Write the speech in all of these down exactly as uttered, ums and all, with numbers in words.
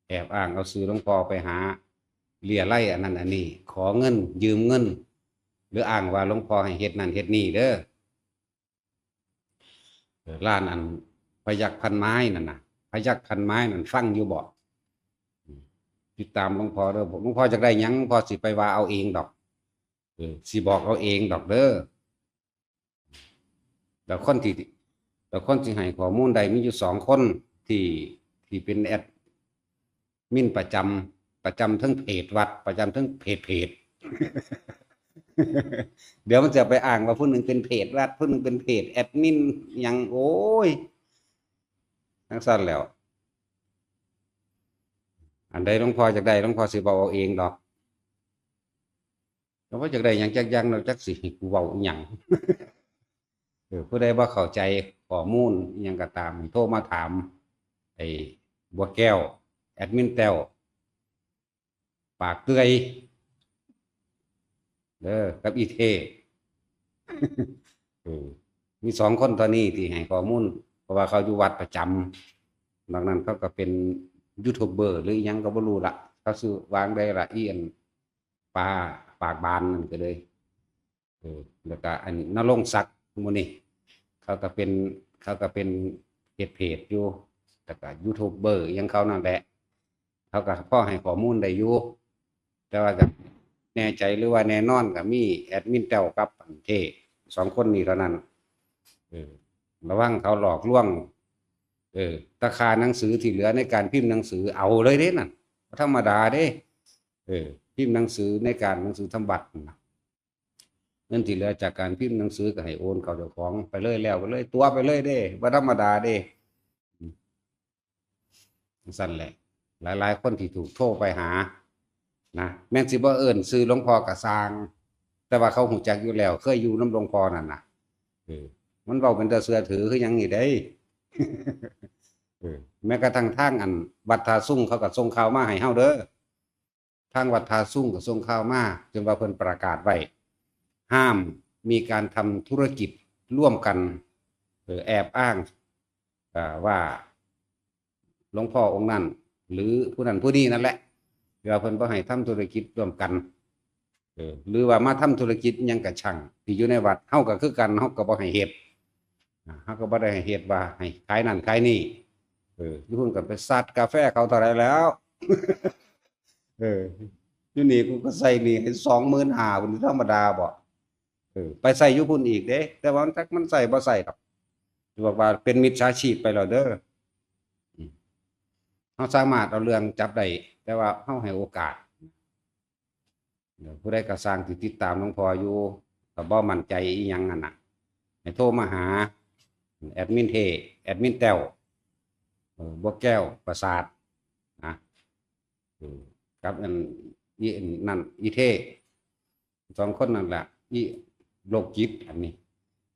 แอบอ้างเอาชื่อหลวงพ่อไปหาเรี่ยไล่อันนั้นอันนี้ ขอเงิน ยืมเงิน หรืออ้างว่าหลวงพ่อให้เฮ็ดนั่นเฮ็ดนี่เด้อ เออ ร้านอันพยัคฆ์พันไม้นั่นน่ะ พยัคฆ์พันไม้นั่นฟังอยู่บ่ ติดตามหลวงพ่อเด้อ หลวงพ่ออยากได้หยัง หลวงพ่อสิไปว่าเอาเองดอก เออ สิบอกเอาเองดอกเด้อ แล้วคนที่ แล้วคนที่ให้ข้อมูลได้มีอยู่สองคน ที่ ที่เป็นแอดมินประจำ ประจำทั้งเพจวัด ประจำทั้งเพจ เพจ เดี๋ยวมันจะไปอ้างว่าผู้หนึ่งเป็นเพจวัด ผู้หนึ่งเป็นเพจแอดมินหยัง โอ้ย จั่งซั้นแล้ว อันใดหลวงพ่ออยากได้ หลวงพ่อสิบอกเอาเองดอก หลวงพ่ออยากได้หยังจักอย่าง เราจักสิให้กูเว้าอีหยัง เออ ผู้ใดบ่เข้าใจข้อมูลอิหยังก็ตาม โทรมาถาม ไอ้บัวแก้ว แอดมินแต้ว ปากเตื้อย เด้อ กับอีเท่ เออ มีสองคนตอนนี้ที่ให้ข้อมูล เพราะว่าเขาอยู่วัดประจำ นอกนั้นเขาก็เป็นยูทูบเบอร์หรืออิหยังก็บ่รู้ละ เขาชื่อวางได้ละ อีอันปาปากบานนั่นก็เลย เออ แล้วก็อันนรงค์ศักดิ์หมู่นี่ เขาก็เป็น เขาก็เป็นเฮ็ดเพจอยู่ แล้วก็ยูทูบเบอร์อิหยังเขานั่นแหละ เขาก็พอให้ข้อมูลได้อยู่ แต่ว่าก็แน่ใจหรือว่าแน่นอนก็มีแอดมินแต้วกับอันเท่ สองคนนี้เท่านั้น เออ ระวังเขาหลอกลวง เออ ราคาหนังสือที่เหลือในการพิมพ์หนังสือเอาเลยเด้นั่น บ่ธรรมดาเด้ เออ พิมพ์หนังสือในการหนังสือทำบัตรนะ เงินที่เหลือจากการพิมพ์หนังสือก็ให้โอนเข้าเจ้าของไปเลย แล้วไปเลย ตั๋วไปเลยเด้ บ่ธรรมดาเด้ อืม จั่งซั้นแหละ หลายๆคนที่ถูกโทรไปหา นะ แม่นสิบ่เอิ้นชื่อหลวงพ่อก็ซ่าง แต่ว่าเขาฮู้จักอยู่แล้ว เคยอยู่นำหลวงพ่อนั่นน่ะ เออ มันเว้าเป็นตาเชื่อถือคือหยังนี่เด้ เออ แม้กระทั่งทางอันวัดท่าซุงเขาก็ส่งข่าวมาให้เฮาเด้อ ทางวัดท่าซุงก็ส่งข่าวมา จนว่าเพิ่นประกาศไว้ ห้ามมีการทำธุรกิจร่วมกัน เออ แอบอ้าง อ่า ว่าหลวงพ่อองค์นั้น หรือผู้นั้นผู้นี้นั่นแหละ ว่าเพิ่นบ่ให้ทำธุรกิจร่วมกัน เออ หรือว่ามาทำธุรกิจอิหยังก็ช่าง ที่อยู่ในวัด เฮาก็คือกัน เฮาก็บ่ให้เฮ็ด อ่า เฮาก็บ่ได้ให้เฮ็ดว่าให้ขายนั่นขายนี่ เออ อยู่พุ้นก็ไปซัดกาแฟเขาเท่าไหร่แล้ว เออ อยู่นี่กูก็ใส่หนี้ให้สองหมื่นห้าพุ้น ธรรมดาบ่ เออ ไปใส่อยู่พุ้นอีกเด้ แต่ว่ามันจักมันใส่บ่ใส่ดอก บอกว่าเป็นมิจฉาชีพไปแล้วเด้อ อืม เฮาสามารถเอาเรื่องจับได้ แต่ว่าเฮาให้โอกาส เดี๋ยวผู้ใดก็ซ่างที่ติดตามหลวงพ่ออยู่ ก็บ่มั่นใจอีหยังนั่นน่ะ ให้โทรมาหา แอดมินเท่ แอดมินแต้ว เออ บัวแก้วประสาท นะ เออ กับอัน อีอันนั่น อีเท่ สองคนนั่นแหละ อีโรคจิตอันนี้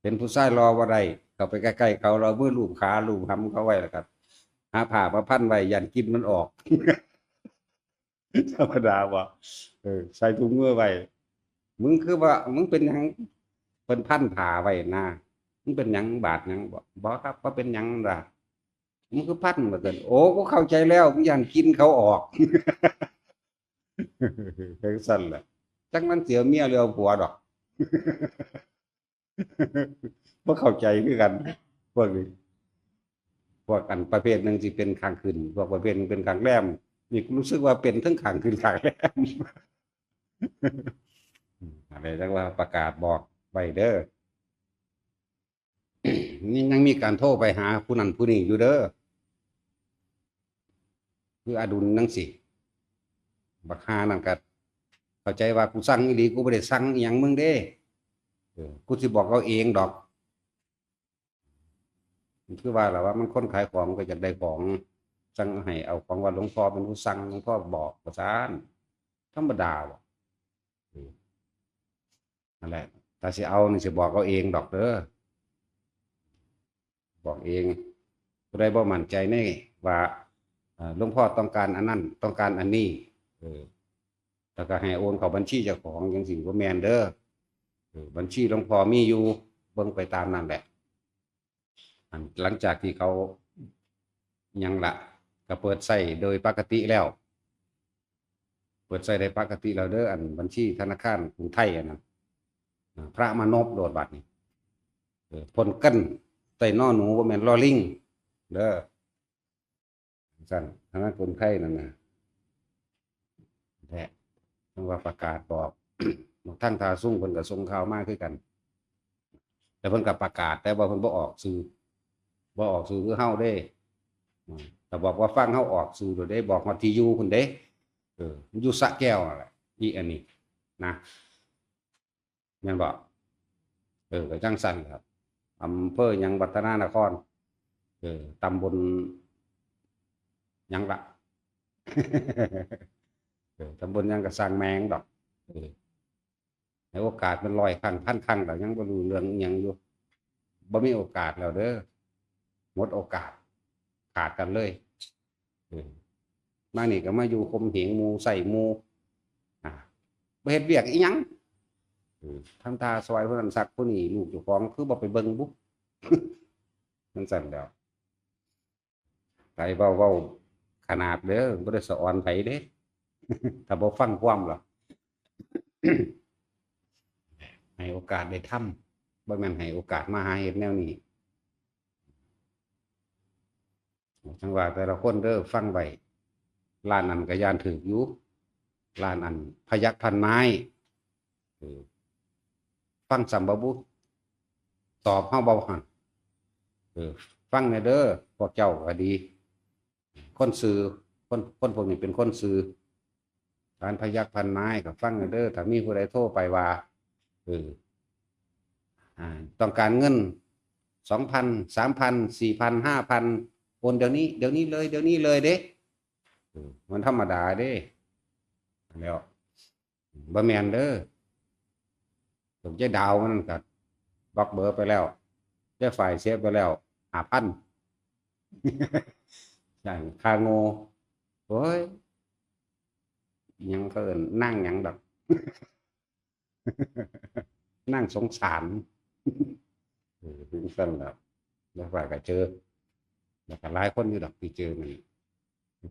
เห็นผู้ชายรอบ่ได้ เข้าไปใกล้ๆเขา เรามือลูบขาลูบหำเขาไว้ แล้วก็หาผ้ามาพันไว้ ย่านกลิ่นมันออก ธรรมดาบ่ เออ ใส่ถุงมือไว้ มึงคือว่า มึงเป็นหยัง เพิ่นพันผ้าไว้นะ มึงเป็นหยัง บาดหยัง บ่ บ่ครับ บ่เป็นหยังล่ะ มึงคือพัน ว่าซั่น โอ้ กูเข้าใจแล้ว มึงย่านกลิ่นเขาออก จั่งซั้นล่ะ จักมันเสียเมียหรือเอาผัวดอก บ่เข้าใจคือกัน พวกนี้ พวกอันประเภทหนึ่งสิเป็นข้างขึ้น พวกประเภทหนึ่งเป็นข้างแรม นี่รู้สึกว่าเป็นทั้งข้างขึ้นข้างแรม อะไรจักว่าประกาศบอกไว้เด้อ นี่ยังมีการโทรไปหาผู้นั้นผู้นี้อยู่เด้อ คืออดุลจั่งซี้ บักห่านั่นก็เข้าใจว่ากูสั่งอีหลี กูบ่ได้สั่งอีหยังมึงเด้ เออ กูสิบอกเอาเองดอก มันคือว่าล่ะว่ามันคนขายของก็อยากได้ของ สั่งให้เอาของวัดหลวงพ่อเป็นผู้สั่ง หลวงพ่อบอกว่าซั่น ธรรมดาบ่ เออ นั่นแหละ ถ้าสิเอานี่สิบอกเอาเองดอกเด้อ บอกเอง ผู้ใดบ่มั่นใจในว่า เอ่อ หลวงพ่อต้องการอันนั้น ต้องการอันนี้ เออ แล้วก็ให้โอนเข้าบัญชีเจ้าของจั่งซี้ บ่แม่นเด้อ เออ บัญชีหลวงพ่อมีอยู่ เบิ่งไปตามนั่นแหละ อัน หลังจากที่เขา หยังละ ก็เปิดใช้โดยปกติแล้ว เปิดใช้ได้ปกติแล้วเด้อ อันบัญชีธนาคารกรุงไทยอันนั้น อ่า พระมานพโลดบัดนี้ เออ พ่นกัน ใส่นอหนู บ่แม่นลอลิง เด้อ ซั่น ธนาคารกรุงไทยนั่นน่ะ แหละ เพิ่นว่าประกาศบอก ทางท่าซุงเพิ่นก็ส่งข่าวมาคือกัน แต่เพิ่นก็ประกาศ แต่ว่าเพิ่นบ่ออกชื่อ บ่ออกชื่อคือเฮาเด้ อืม แต่บอกว่าฟังเฮาออกชื่อโลดเด้ บอกฮอดที่อยู่พุ้นเด้ เออ มันอยู่สระแก้วนั่นแหละ อีอันนี้ นะ แม่นบ่ เออ ก็จั่งซั่นครับ อำเภอหยัง วัฒนานคร เออ ตำบลหยังละ เออ ตำบลหยังก็ซ่างแม่งดอก เออ ให้โอกาสเป็นร้อยครั้ง พันครั้งแล้วยังบ่รู้เรื่องอิหยังอยู่ บ่มีโอกาสแล้วเด้อ หมดโอกาส ขาดกันเลย เออ มานี่ก็มาอยู่ข่มเหงหมู่ ใช้หมู่ อ่า บ่เฮ็ดเวียกอิหยัง เออ ทำท่าซอยผู้นั้นซักผู้นี้ ลูกเจ้าของคือบ่ไปเบิ่งบุ จั่งซั่นแหล้ว ไผเว้า เว้าขนาดเด้อ บ่ได้สะออนไผเด้ ถ้าบ่ฟังความล่ะ ให้โอกาสได้ทำ บ่แม่นให้โอกาสมาหาเฮ็ดแนวนี้ จั่งว่าแต่ละคนเด้อ ฟังไว้ ร้านนั้นก็ย่านถืกอยู่ ร้านอันพยัคฆ์พันไม้ เออ ฟังซ้ำบ่บุ ตอบเฮาบ่หั่น เออ ฟังแหน่เด้อ พวกเจ้าก็ดี คนซื่อ คน คนพวกนี้เป็นคนซื่อ ร้านพยัคฆ์พันไม้ก็ฟังแหน่เด้อ ถ้ามีผู้ใดโทรไปว่า เออ อ่า ต้องการเงิน สองพัน สามพัน สี่พัน ห้าพัน โอนเดี๋ยวนี้ เดี๋ยวนี้เลย เดี๋ยวนี้เลยเด้ เออ มันธรรมดาเด้ แล้ว บ่แม่นเด้อ ถูกยายดาวมันก็บล็อกเบอร์ไปแล้ว ยายฝ่ายเสียไปแล้ว ห้าพัน ใช่ ค่าโง่ โอ้ย หยังเขาเอิ้นนางหยังดอก นางสงสาร เออ ถึงซั่นแล้ว แล้วฝ่ายก็เจอ แล้วก็หลายคนอยู่ดอกที่เจอนั่น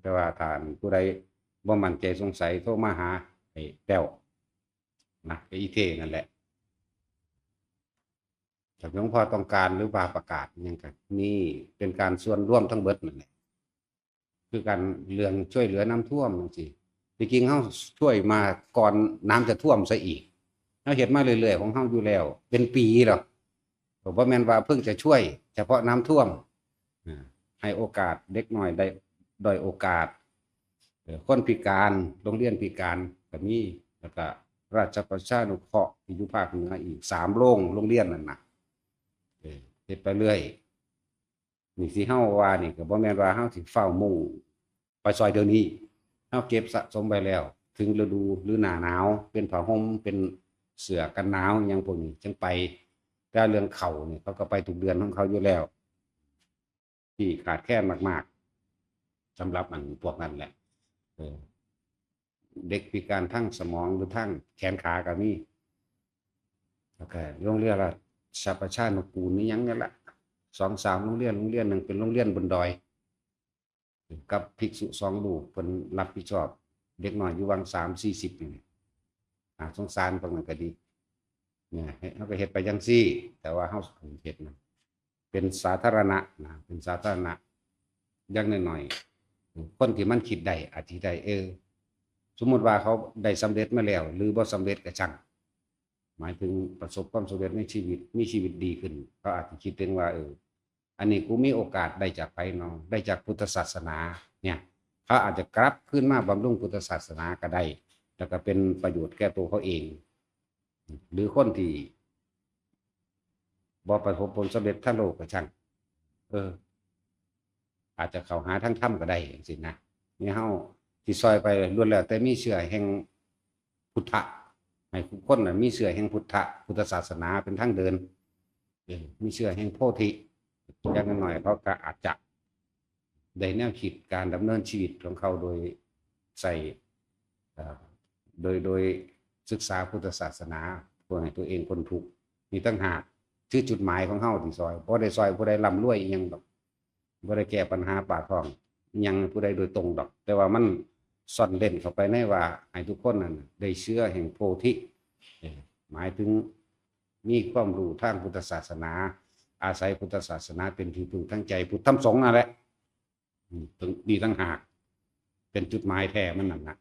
แต่ว่าถ้าผู้ใดบ่มั่นใจสงสัยโทรมาหาไอ้แต้วนะ ไอ้อีเท่นั่นแหละ ถ้าหลวงพ่อต้องการหรือว่าประกาศอิหยังก็มี เป็นการส่วนร่วมทั้งเบิดนั่นแหละ คือการเรื่องช่วยเหลือน้ำท่วมจั่งซี้ ที่จริงเฮาช่วยมาก่อนน้ำจะท่วมซะอีก เฮาเฮ็ดมาเรื่อยๆของเฮาอยู่แล้ว เป็นปีแล้ว ก็บ่แม่นว่าเพิ่งจะช่วยเฉพาะน้ำท่วม อ่า ให้โอกาสเด็กน้อยได้ ด้อยโอกาส เอ่อ คนพิการ โรงเรียนพิการก็มี แล้วก็ราชประชานุเคราะห์ที่อยู่ภาคเหนืออีกสามโรง โรงเรียนนั่นน่ะ เออ เฮ็ดไปเรื่อย นี่สิเฮาว่านี่ก็บ่แม่นว่าเฮาสิฟ้าวมุ่งไปซอยเดี๋ยวนี้ เฮาเก็บสะสมไว้แล้ว ถึงฤดูหรือหน้าหนาว เป็นผ้าห่ม เป็นเสื้อกันหนาวอิหยังพวกนี้ จั่งไป แต่เรื่องข้าวนี่เขาก็ไปทุกเดือนของเขาอยู่แล้ว ที่ขาดแคลนมากๆ สำหรับอันพวกนั้นแหละ เออ เด็กพิการทางสมองหรือทางแขนขาก็มี แล้วก็โรงเรียนราชประชานุกูลนี่หยังนี่แหละ สองสามโรงเรียน โรงเรียนหนึ่งเป็นโรงเรียนบนดอย กับภิกษุสองรูปเพิ่นรับผิดชอบ เด็กน้อยอยู่วังสามสี่สิบนี่ น่าสงสารพวกนั้นก็ดี เนี่ย เฮาก็เฮ็ดไปจั่งซี้ แต่ว่าเฮาเฮ็ดนะ เป็นสาธารณะนะ เป็นสาธารณะ อย่างน้อยๆ คนที่มันคิดได้ อาจสิได้ เออ สมมุติว่าเขาได้สำเร็จมาแล้ว หรือบ่สำเร็จก็ช่าง หมายถึงประสบความสำเร็จในชีวิต มีชีวิตดีขึ้น เขาอาจจะคิดถึงว่า เออ อันนี้กูมีโอกาสได้จากไผเนาะ ได้จากพุทธศาสนา เนี่ย เขาอาจจะกลับคืนมาบำรุงพุทธศาสนาก็ได้ แล้วก็เป็นประโยชน์แก่ตัวเขาเอง หรือคนที่บ่ประสบผลสำเร็จทางโลกก็ช่าง เออ อาจจะเข้าหาทางธรรมก็ได้จั่งซี้นะ นี่เฮาที่ซอยไปล้วนแล้วแต่มีเชื้อแห่งพุทธะ ให้ทุกคนน่ะมีเชื้อแห่งพุทธะ พุทธศาสนาเป็นทางเดิน เออ มีเชื้อแห่งโพธิ อย่างน้อยๆเขาก็อาจจะได้แนวคิดการดำเนินชีวิตของเขาโดยใส่ เอ่อ โดย โดยศึกษาพุทธศาสนา เพื่อให้ตัวเองพ้นทุกข์ นี่ต่างหากคือจุดหมายของเฮาที่ซอย บ่ได้ซอยผู้ใดร่ำรวยอิหยังดอก บ่ได้แก้ปัญหาปากท้อง หยังผู้ใดโดยตรงดอก แต่ว่ามันซ่อนเร้นเข้าไปในว่าให้ทุกคนนั่นได้เชื้อแห่งโพธิ เออ หมายถึงมีความรู้ทางพุทธศาสนา อาศัยพุทธศาสนาเป็นที่พึ่งทางใจ พุทธธรรมสงฆ์นั่นแหละ อืม ถึงดีต่างหาก เป็นจุดหมายแท้มันนั่นนะ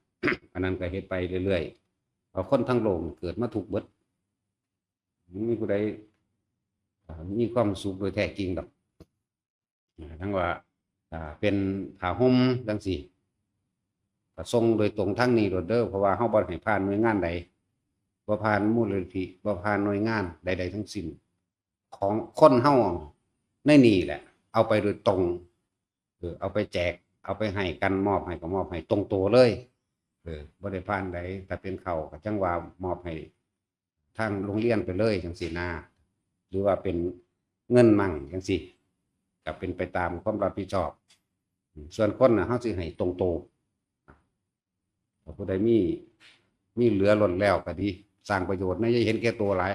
อันนั้นก็เฮ็ดไปเรื่อยๆ เพราะคนทั้งโลกเกิดมาทุกข์เบิด บ่มีผู้ใด อ่า มีความสุขโดยแท้จริงดอก อ่า ทั้งว่า อ่า เป็นผ้าห่มจังซี้ ก็ส่งโดยตรงทางนี้โลดเด้อ เพราะว่าเฮาบ่ให้ผ่านหน่วยงานใด บ่ผ่านมูลนิธิ บ่ผ่านหน่วยงานใดๆทั้งสิ้น ของคนเฮาในนี่แหละ เอาไปโดยตรง เออ เอาไปแจก เอาไปให้กัน มอบให้ก็มอบให้ตรงตัวเลย เออ บ่ได้ผ่านใด ถ้าเป็นข้าวก็จั่งว่ามอบให้ทางโรงเรียนไปเลยจังซี้นะ หรือว่าเป็นเงินมั่งจังซี้ ก็เป็นไปตามความรับผิดชอบ ส่วนคนน่ะ เฮาสิให้ตรงตัว ถ้าผู้ใดมี มีเหลือล้นแล้วก็ดี สร้างประโยชน์นะ อย่าเห็นแก่ตัวหลาย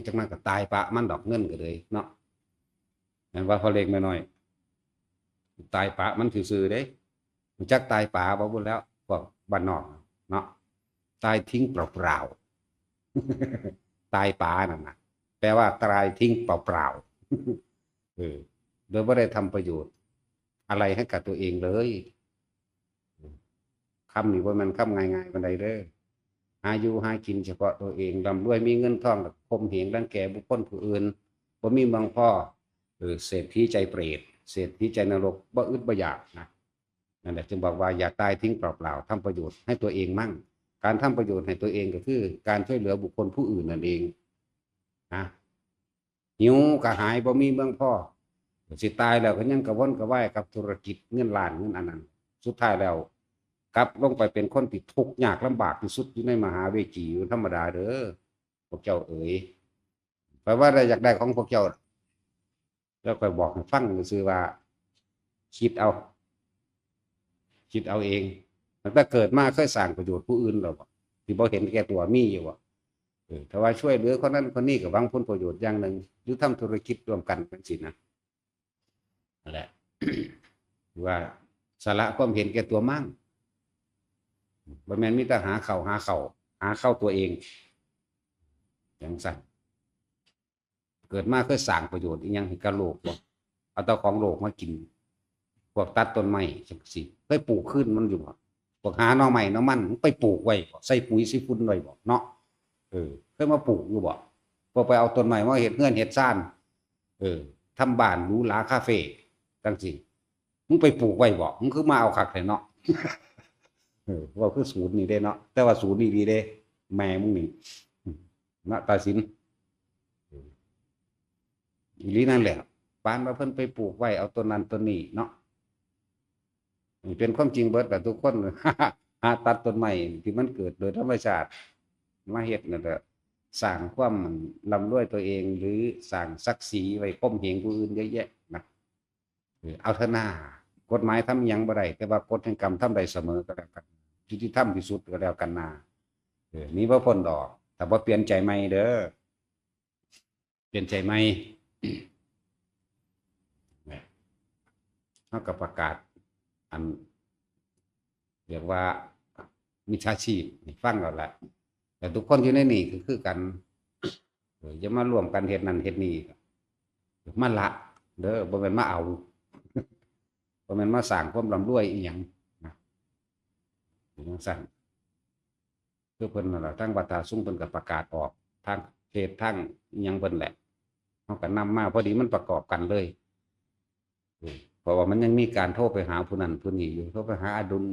จักหน่อยก็ตายปะมันดอก เงินก็เลยเนาะ แม่นว่าพ่อเล็กแม่น้อย ตายปะมันซื่อๆเด้ รู้จักตายปะบ่บุญแล้ว พวกบ้านนอกเนาะ ตายทิ้งเปล่าๆ ตายปะนั่นน่ะ แปลว่าตายทิ้งเปล่าๆ เออ โดยบ่ได้ทำประโยชน์อะไรให้กับตัวเองเลย คำนี้บ่แม่นคำง่ายๆปานใดเด้อ หาอยู่หากินเฉพาะตัวเอง ร่ำรวยมีเงินทอง แล้วข่มเหงรังแกบุคคลผู้อื่น บ่มีเมืองพอ เออ เศรษฐีใจเปรต เศรษฐีใจนรก บ่อึดบ่อยากนะ นั่นแหละจึงบอกว่าอย่าตายทิ้งเปล่าๆ ทำประโยชน์ให้ตัวเองมั่ง การทำประโยชน์ให้ตัวเองก็คือการช่วยเหลือบุคคลผู้อื่นนั่นเองนะ หิวกระหายบ่มีเมืองพอ สิตายแล้วก็ยังกระวนกระวายกับธุรกิจเงินล้านเงินอันนั้น สุดท้ายแล้ว กลับลงไปเป็นคนที่ทุกข์ยากลำบากที่สุดอยู่ในมหาเวจีอยู่ธรรมดาเด้อ พวกเจ้าเอ๋ย ข้อยว่าได้อยากได้ของพวกเจ้า แล้วข้อยบอกให้ฟังซื่อๆว่า คิดเอา คิดเอาเอง ตั้งแต่เกิดมาเคยสร้างประโยชน์ผู้อื่นหรือบ่ ที่บ่เห็นแก่ตัวมีอยู่บ่ เออ ถ้าว่าช่วยเหลือคนนั้นคนนี้ก็หวังผลประโยชน์อย่างหนึ่ง หรือทำธุรกิจร่วมกันจังซี้นะ นั่นแหละ ว่าสละความเห็นแก่ตัวมั่ง บ่แม่นมีแต่หาเข้าหาเข้า หาเข้าตัวเอง จังซั่น เกิดมาเคยสร้างประโยชน์อีหยังให้กับโลกบ่ เอาแต่ของโลกมากิน พวกตัดต้นไม้จังซี้ เคยปลูกคืนมันอยู่บ่ พวกหาหน่อไม้หน่อมัน มึงไปปลูกไว้บ่ ใส่ปุ๋ยใส่ฝุ่นไว้บ่เนาะ เออ เคยมาปลูกอยู่บ่ พวกไปเอาต้นไม้มาเฮ็ดเฮือนเฮ็ดซาน เออ ทำบ้านหรูหราคาเฟ่จังซี้ มึงไปปลูกไว้บ่ มึงคือมาเอาคักแท้เนาะ เออ เว้าคือสูตรนี่เด้เนาะ แต่ว่าสูตรนี่ดีเด้ แม่มึงนี่ เนาะ ตาสิน อีหลีนั่นแหละ ปานว่าเพิ่นไปปลูกไว้ เอาต้นนั้นต้นนี้เนาะ นี่เป็นความจริงเบิดล่ะทุกคน หาตัดต้นไม้ที่มันเกิดโดยธรรมชาติ มาเฮ็ดนั่นแหละ สร้างความร่ำรวยตัวเอง หรือสร้างศักดิ์ศรีไว้ข่มเหงผู้อื่นเยอะแยะนะ เออ เอาเถอะนา กฎหมายทำอิหยังบ่ได้ แต่ว่ากฎแห่งกรรมทำได้เสมอก็แล้วกัน ยุติธรรมที่สุดก็แล้วกันนา เออ หนีบ่พ้นดอก ถ้าบ่เปลี่ยนใจใหม่เด้อ เปลี่ยนใจใหม่ เฮาก็ประกาศ อัน เรียกว่า มิจฉาชีพให้ฟังเอาละ แต่ทุกคนอยู่ในนี่ก็คือกัน เออ อย่ามาร่วมกันเฮ็ดนั่นเฮ็ดนี่ มาละเด้อ บ่แม่นมาเอา บ่แม่นมาสร้างความร่ำรวยอีหยังนะ เป็นจังซั่น คือเพิ่นนั่นล่ะ ทางวัดท่าซุงเพิ่นก็ประกาศออกทางเพจทางอิหยังเพิ่นแหละ เฮาก็นำมา พอดีมันประกอบกันเลย อืม เพราะว่ามันยังมีการโทรไปหาผู้นั้นผู้นี้อยู่ โทรไปหาอดุล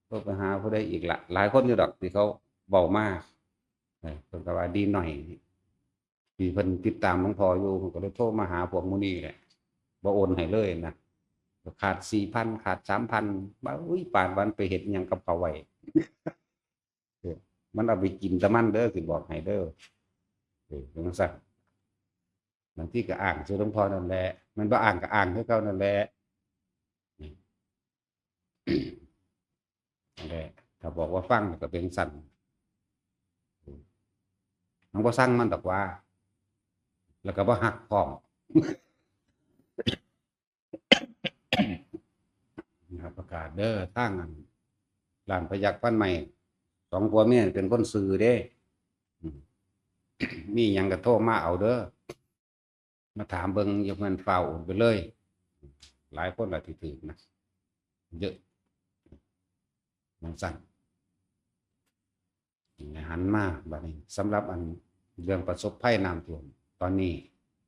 โทรไปหาผู้ใดอีกละ หลายคนอยู่ดอกที่เขาเว้ามา เออ เพิ่นก็ว่าดีหน่อย ที่เพิ่นติดตามหลวงพ่ออยู่ เพิ่นก็เลยโทรมาหาพวกหมู่นี้แหละ บ่โอนให้เลยนะ ขาดสี่พัน ขาดสามพัน ว่า อุ้ย ปานวันไปเฮ็ดหยังกับเขาไว้ เออ มันเอาไปกินแต่มันเด้อ สิบอกให้เด้อ เออ จังซั่น บางทีก็อ้างใส่หลวงพ่อนั่นแหละ มันบ่อ้างก็อ้างคือเก่านั่นแหละ นั่นแหละ ถ้าบอกว่าฟังก็เป็นซั่น มันบ่ซังมันดอกว่า แล้วก็บ่ฮักพร้อม ประกาศเด้อ ทางอัน ร้านพยัคฆ์ฟันไม้ สองผัวเมียเป็นคนซื่อเด้ อืม มีหยังก็โทรมาเอาเด้อ มาถามเบิ่ง ยกเงินฟ้าวโอนไปเลย หลายคนละที่ถืกนะ เยอะ จั่งซั้น หันมาบัดนี้ สำหรับอันเรื่องประสบภัยน้ำท่วม ตอนนี้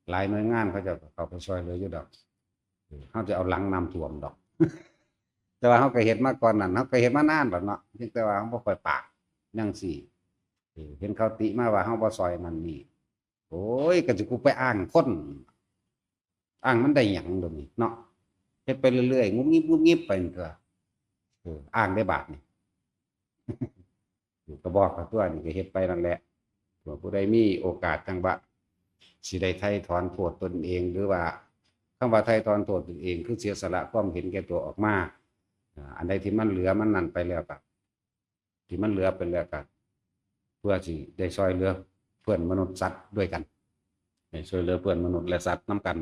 หลายหน่วยงานเขาเจ้าก็เข้าไปช่วยเหลืออยู่ดอก เออ เฮาจะเอาหลังน้ำท่วมดอก แต่ว่าเฮาก็เฮ็ดมาก่อนนั้น เฮาก็เฮ็ดมานานแล้วเนาะ เพียงแต่ว่าเฮาบ่ค่อยปาก จั่งซี้ เออ เห็นเขาติมาว่าเฮาบ่ช่วยนั่นนี่ โอ้ย ก็สิกูไปอ้างคน อ้างมันได้หยังเดี๋ยวนี้เนาะ เฮ็ดไปเรื่อยๆ งุบงิบงุบงิบไปนั่นตัว เออ อ้างได้บาดนี่ ก็บอกกับตัวนี่ก็เฮ็ดไปนั่นแหละ เผื่อผู้ใดมีโอกาสจั่งว่า สิได้ไถ่ถอนโทษตนเอง หรือว่า คำว่าไถ่ถอนโทษตนเอง คือเสียสละความเห็นแก่ตัวออกมา อ่า อันใดที่มันเหลือมันนั่นไปแล้วก็ ที่มันเหลือไปแล้วก็ เพื่อสิได้ช่วยเหลือเพื่อนมนุษย์สัตว์ด้วยกัน ให้ช่วยเหลือเพื่อนมนุษย์และสัตว์นำกัน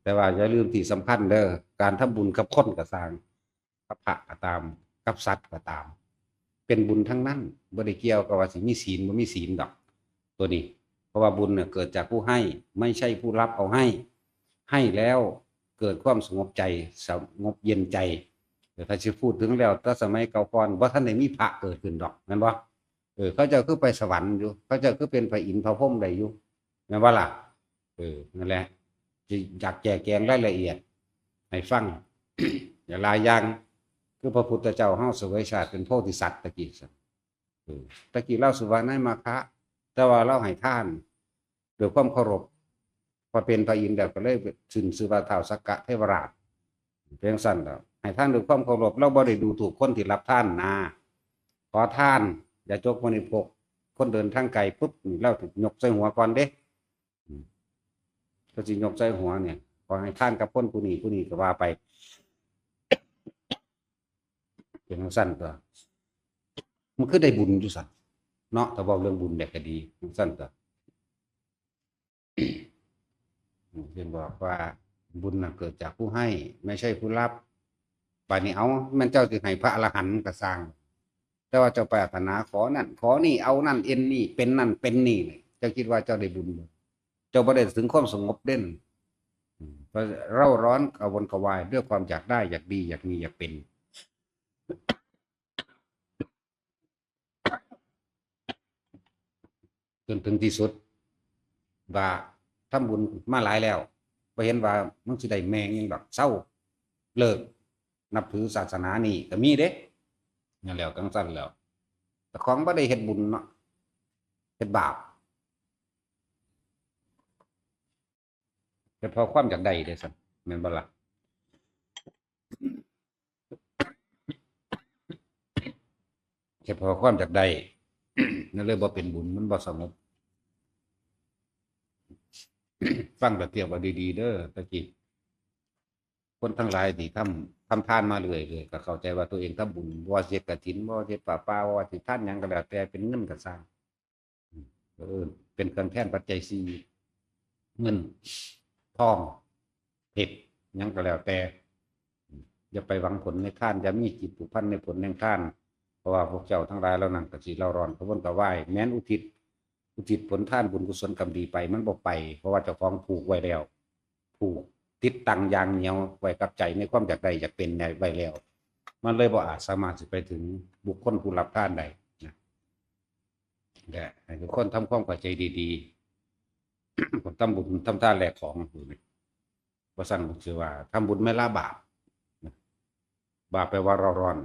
แต่ว่าอย่าลืมที่สำคัญเด้อ การทำบุญกับคนก็ซ่าง กับพระก็ตาม กับสัตว์ก็ตาม เป็นบุญทั้งนั้น บ่ได้เกี่ยวกับว่าสิมีศีลบ่มีศีลดอก ตัวนี้ เพราะว่าบุญเนี่ยเกิดจากผู้ให้ ไม่ใช่ผู้รับเอาให้ ให้แล้วเกิดความสงบใจ สงบเย็นใจ แต่ถ้าสิพูดถึงแล้ว แต่สมัยเก่าก่อนบ่ทันได้มีพระเกิดขึ้นดอก แม่นบ่ เออ เขาเจ้าคือไปสวรรค์อยู่ เขาเจ้าคือเป็นพระอินทร์พระพรหมได้อยู่ แม่นบ่ล่ะ เออ นั่นแหละ สิอยากแจกแจงรายละเอียดให้ฟัง หลายอย่าง คือพระพุทธเจ้าเฮาเสวยชาติเป็นโพธิสัตว์ตะกี้ซั่น เออ ตะกี้ลาวสิว่านายมาคะ แต่ว่าลาวให้ทานด้วยความเคารพ พอเป็นพระอินทร์แล้วก็เลยขึ้นชื่อว่าท้าวสักกะเทวราช เป็นจั่งซั้นแล้ว ให้ทานด้วยความเคารพ ลาวบ่ได้ดูถูกคนที่รับทานนะ ขอทาน อย่าจกมณีพก คนเดินทางไกลปุ๊บ นี่ลาวถูกยกใส่หัวก่อนเด้ อืม ก็สิยกใส่หัวเนี่ย ขอให้ทานกับคนผู้นี้ผู้นี้ก็ว่าไป เป็นจั่งซั้นตัว มันคือได้บุญอยู่ซั่นเนาะ ถ้าเว้าเรื่องบุญเนี่ยก็ดี จั่งซั้นตัว เพิ่นบอกว่าบุญน่ะเกิดจากผู้ให้ ไม่ใช่ผู้รับ บาดนี้ เอา แม่นเจ้าสิให้พระอรหันต์ก็ซ่าง แต่ว่าเจ้าปรารถนาขอนั่นขอนี่ เอานั่นเอ็นนี่ เป็นนั่นเป็นนี่ เจ้าคิดว่าเจ้าได้บุญบ่ เจ้าบ่ได้ถึงความสงบเด้ อืม เพราะเร่าร้อนกระวนกระวายด้วยความอยากได้ อยากดี อยากมี อยากเป็น จนถึงที่สุด ว่าทำบุญมาหลายแล้ว บ่เห็นว่ามันสิได้แม่งหยังดอก เซา เลิกนับถือศาสนานี่ก็มีเด้ นั่นแหล้ว จั่งซั้นแล้ว แต่ของบ่ได้เฮ็ดบุญเนาะ เฮ็ดบาป เฮ็ดเพราะความอยากได้เด้ซั่น แม่นบ่ล่ะ เฮ็ดเพราะความอยากได้ นั่นเลยบ่เป็นบุญ มันบ่สงบ ฟังแล้วเตรียมเอาดีๆ เด้อ ตะกี้ คนทั้งหลายที่ทำ ทำทานมาเรื่อยๆ ก็เข้าใจว่าตัวเองทำบุญ บ่ว่าสิเฮ็ดกฐิน บ่ว่าสิเฮ็ดผ้าป่า บ่ว่าสิทานหยังก็แล้วแต่ เป็นเงินก็ซ่าง เออ เป็นเครื่องแทนปัจจัยสี่ เงิน ทอง เพชร หยังก็แล้วแต่ อย่าไปหวังผลในทาน อย่ามีจิตผูกพันในผลแห่งทาน เพราะว่าพวกเจ้าทั้งหลายเหล่านั้นก็สิเร่าร้อนกระวนกระวาย แม้นอุทิศ อุทิศผลทานบุญกุศลกรรมดีไป มันบ่ไป เพราะว่าเจ้าของผูกไว้แล้ว ผูกติดตั้งอย่างเหนียวไว้กับใจในความอยากได้อยากเป็นไว้แล้ว มันเลยบ่อาจสามารถสิไปถึงบุคคลผู้รับทานได้นะ และให้ทุกคนทำความเข้าใจดีๆ คนทำบุญทำทานแลกของ ว่าซั่น คือว่าทำบุญไม่ละบาป บาปแปลว่าเร่าร้อน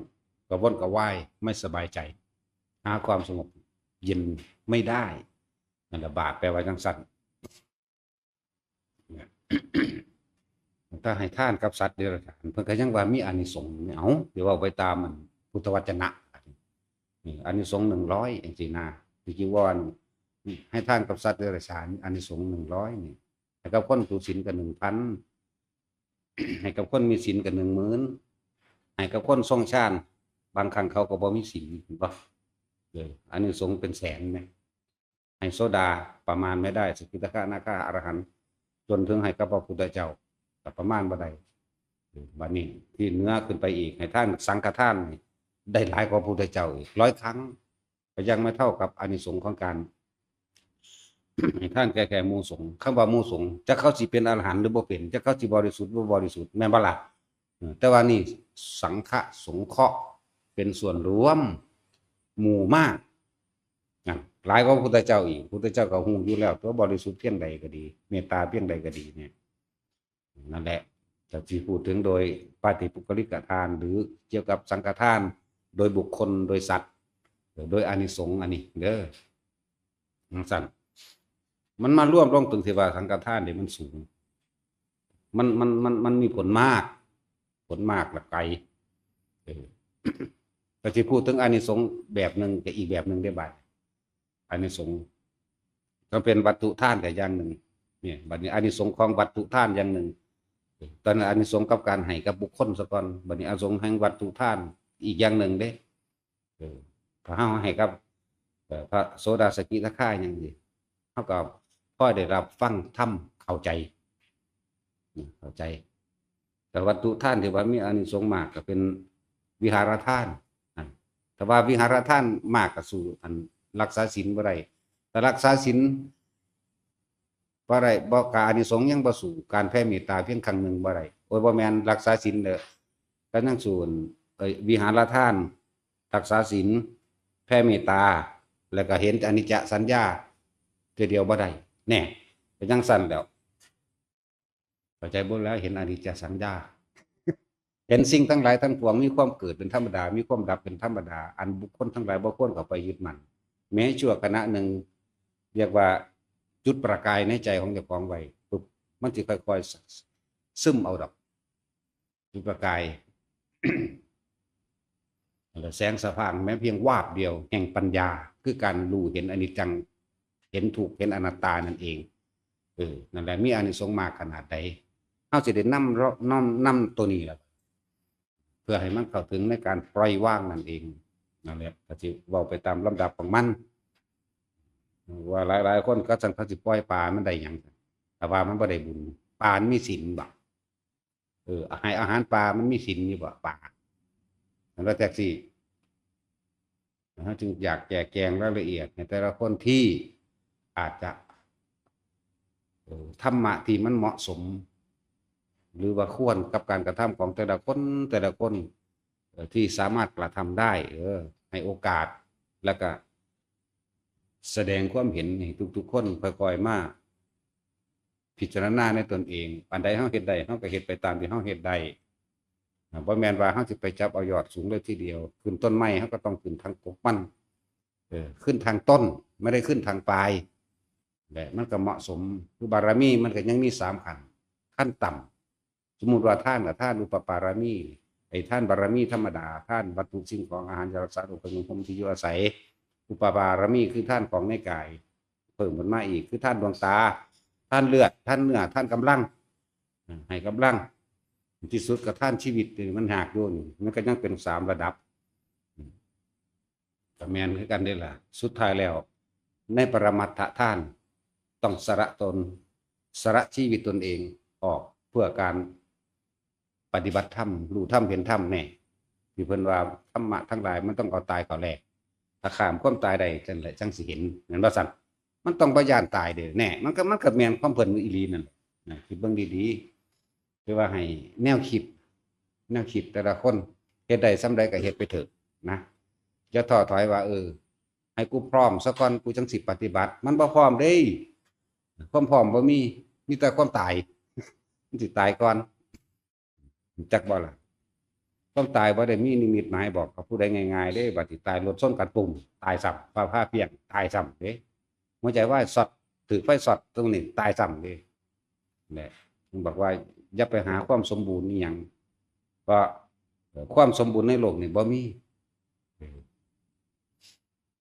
กระวนกระวาย ไม่สบายใจ หาความสงบเย็นไม่ได้ นั่นแหละ บาปแปลว่าจั่งซั้น ถ้าให้ทานกับสัตว์เดรัจฉาน เพิ่นก็ยังว่ามีอานิสงส์นี่ เอ้า เดี๋ยวเอาไปตามมันพุทธวจนะ นี่ อานิสงส์หนึ่งร้อยจั่งซี้นะ ที่จีวร ให้ทานกับสัตว์เดรัจฉาน อานิสงส์หนึ่งร้อยนี่ ให้กับคนถือศีลก็หนึ่งพัน ให้กับคนมีศีลก็หนึ่งหมื่น ให้กับคนทรงฌาน บางครั้งเขาก็บ่มีศีล เห็นบ่ เออ อานิสงส์เป็นแสนนะ ให้โสดาประมาณไม่ได้ สกิทาคานาคาอรหันต์ จนถึงให้กับพระพุทธเจ้า ก็ประมาณบ่ได้ บัดนี้ที่เหนือขึ้นไปอีก ให้ทานสังฆทานนี่ได้หลายกว่าพระพุทธเจ้าอีกร้อยครั้ง ก็ยังไม่เท่ากับอานิสงส์ของการ ให้ทานแก่แขกหมู่สงฆ์ คำว่าหมู่สงฆ์ จักเขาสิเป็นอรหันต์หรือบ่เป็น จักเขาสิบริสุทธิ์หรือบ่บริสุทธิ์ แม่นบ่ล่ะ เออ แต่ว่านี่สังฆสงเคราะห์ เป็นส่วนรวม หมู่มาก นั่น หลายกว่าพระพุทธเจ้าอีก พระพุทธเจ้าก็ฮู้อยู่แล้ว ตัวบริสุทธิ์เพียงใดก็ดี เมตตาเพียงใดก็ดีเนี่ย นั่นแหละ แต่ที่พูดถึงโดยปาฏิปุคลิกทาน หรือเกี่ยวกับสังฆทาน โดยบุคคล โดยสัตว์ โดยอานิสงส์อันนี้เด้อ จั่งซั้น มันมารวมลงตรงที่ว่าสังฆทานนี่มันสูง มัน มัน มัน มันมีผลมาก ผลมากและไกล เออ ก็สิพูดถึงอานิสงส์แบบหนึ่งกับอีกแบบหนึ่งได้บาด อานิสงส์ ก็เป็นวัตถุทานกับอย่างหนึ่ง เนี่ย บัดนี้อานิสงส์ของวัตถุทานอย่างหนึ่ง ตอนนั้นอานิสงส์กับการให้กับบุคคลซะก่อน บัดนี้อานิสงส์แห่งวัตถุทานอีกอย่างหนึ่งเด้ เออ ถ้าเฮาให้กับ เอ่อ พระโสดาสกิทาคาอย่างนี้ เฮาก็พอได้รับฟังธรรมเข้าใจ อืม เข้าใจ แต่วัตถุทานที่ว่ามีอานิสงส์มากก็เป็นวิหารทาน อ่ะ แต่ว่าวิหารทานมากก็สู้อันรักษาศีลบ่ได้ แต่รักษาศีลบ่ได้ บ่ กะอานิสงส์ยังบ่สู้การแผ่เมตตาเพียงครั้งหนึ่งบ่ได้ โอ้ย บ่แม่นรักษาศีลเด้อ ก็ยังสู้อัน เอ้ย วิหารทาน รักษาศีล แผ่เมตตา แล้วก็เห็นอนิจจสัญญา เทื่อเดียวบ่ได้ แน่ เป็นจั่งซั้นแล้ว เข้าใจบ่แล้ว เห็นอนิจจสัญญา เห็นสิ่งทั้งหลายทั้งปวงมีความเกิดเป็นธรรมดา มีความดับเป็นธรรมดา อันบุคคลทั้งหลายบ่ควรเข้าไปยึดมั่น แม้ชั่วขณะหนึ่ง เรียกว่าจุดประกายในใจของเจ้าของไว้ปุ๊บ มันสิค่อยๆ ซึมเอาดอก จุดประกาย และแสงสว่างแม้เพียงวาบเดียวแห่งปัญญา คือการรู้เห็นอนิจจัง เห็นทุกข์ เห็นอนัตตานั่นเอง เออ นั่นแหละ มีอานิสงส์มากขนาดใด เฮาสิได้นำเรา นำ นำตัวนี้ล่ะ เพื่อให้มันเข้าถึงในการปล่อยวางนั่นเอง นั่นแหละ ก็สิเว้าไปตามลำดับของมัน ว่าหลายๆ คนก็จั่งเขาสิปล่อยปลามันได้หยัง แต่ว่ามันบ่ได้บุญ ปลามันมีศีลบ่ เออ ให้อาหารปลามันมีศีลอยู่บ่ ปลา มันก็จั่งซี้ นะฮะ จึงอยากแจกแจงรายละเอียดให้แต่ละคนที่อาจจะ เอ่อ ธรรมะที่มันเหมาะสม หรือว่าควรกับการกระทำของแต่ละคน แต่ละคน เอ่อ ที่สามารถกระทำได้ เออ ให้โอกาส แล้วก็แสดงความเห็นให้ทุกๆ คนค่อยๆ มาพิจารณาในตนเอง อันใดเฮาเฮ็ดได้ เฮาก็เฮ็ดไปตามที่เฮาเฮ็ดได้ อ่า บ่แม่นว่าเฮาสิไปจับเอายอดสูงเลยทีเดียว ขึ้นต้นไม้เฮาก็ต้องขึ้นทางกกมัน เออ ขึ้นทางต้น ไม่ได้ขึ้นทางปลาย และมันก็เหมาะสม คือบารมีมันก็ยังมีสามขั้น ขั้นต่ำ สมมุติว่าทานกับทานอุปปารมี ไอ้ทานบารมีธรรมดา ทานวัตถุสิ่งของอาหารยารักษาโรค เครื่องนุ่งห่มที่อยู่อาศัย อุปปารมีคือทานของในกาย เพิ่มขึ้นมาอีก คือทานดวงตา ทานเลือด ทานเนื้อ ทานกำลัง อ่า ให้กำลัง ที่สุดก็ทานชีวิตนี่มันหากอยู่นี่ มันก็ยังเป็นสามระดับ ก็แม่นคือกันเด้ล่ะ สุดท้ายแล้ว ในปรมัตถทาน ต้องสละตน สละชีวิตตนเองออกเพื่อการปฏิบัติธรรม รู้ธรรม เห็นธรรมแน่ ที่เพิ่นว่าธรรมะทั้งหลายมันต้องเอาตายเข้าแลก ถ้าข้ามความตายได้จั่งใดจั่งสิเห็น แม่นบ่ซั่น มันต้องบ่ย้านตายเด้ แน่ มันก็ มันก็แม่นความเพิ่นอีหลีนั่นแหละ นะ คิดเบิ่งดีๆ คือว่าให้แนวคิด แนวคิดแต่ละคนเฮ็ดได้ส่ำใดก็เฮ็ดไปเถอะนะ อย่าท้อถอยว่า เออ ให้กูพร้อมซะก่อน กูจั่งสิปฏิบัติ มันบ่พร้อมเด้ ความพร้อมบ่มี มีแต่ความตาย มันสิตายก่อน รู้จักบ่ล่ะ ความตายบ่ได้มีนิมิตหมายบอกกับผู้ใดง่ายๆเด้ บัดสิตายรถชนกันปุ้ม ตายซ้ำ ฟ้าผ่าเปรี้ยง ตายซ้ำเด้ หัวใจวายช็อต ถืกไฟช็อตตรงนี้ ตายซ้ำเด้ แหละ มันบอกว่าอย่าไปหาความสมบูรณ์อีหยัง เพราะ เอ่อ ความสมบูรณ์ในโลกนี่บ่มี เออ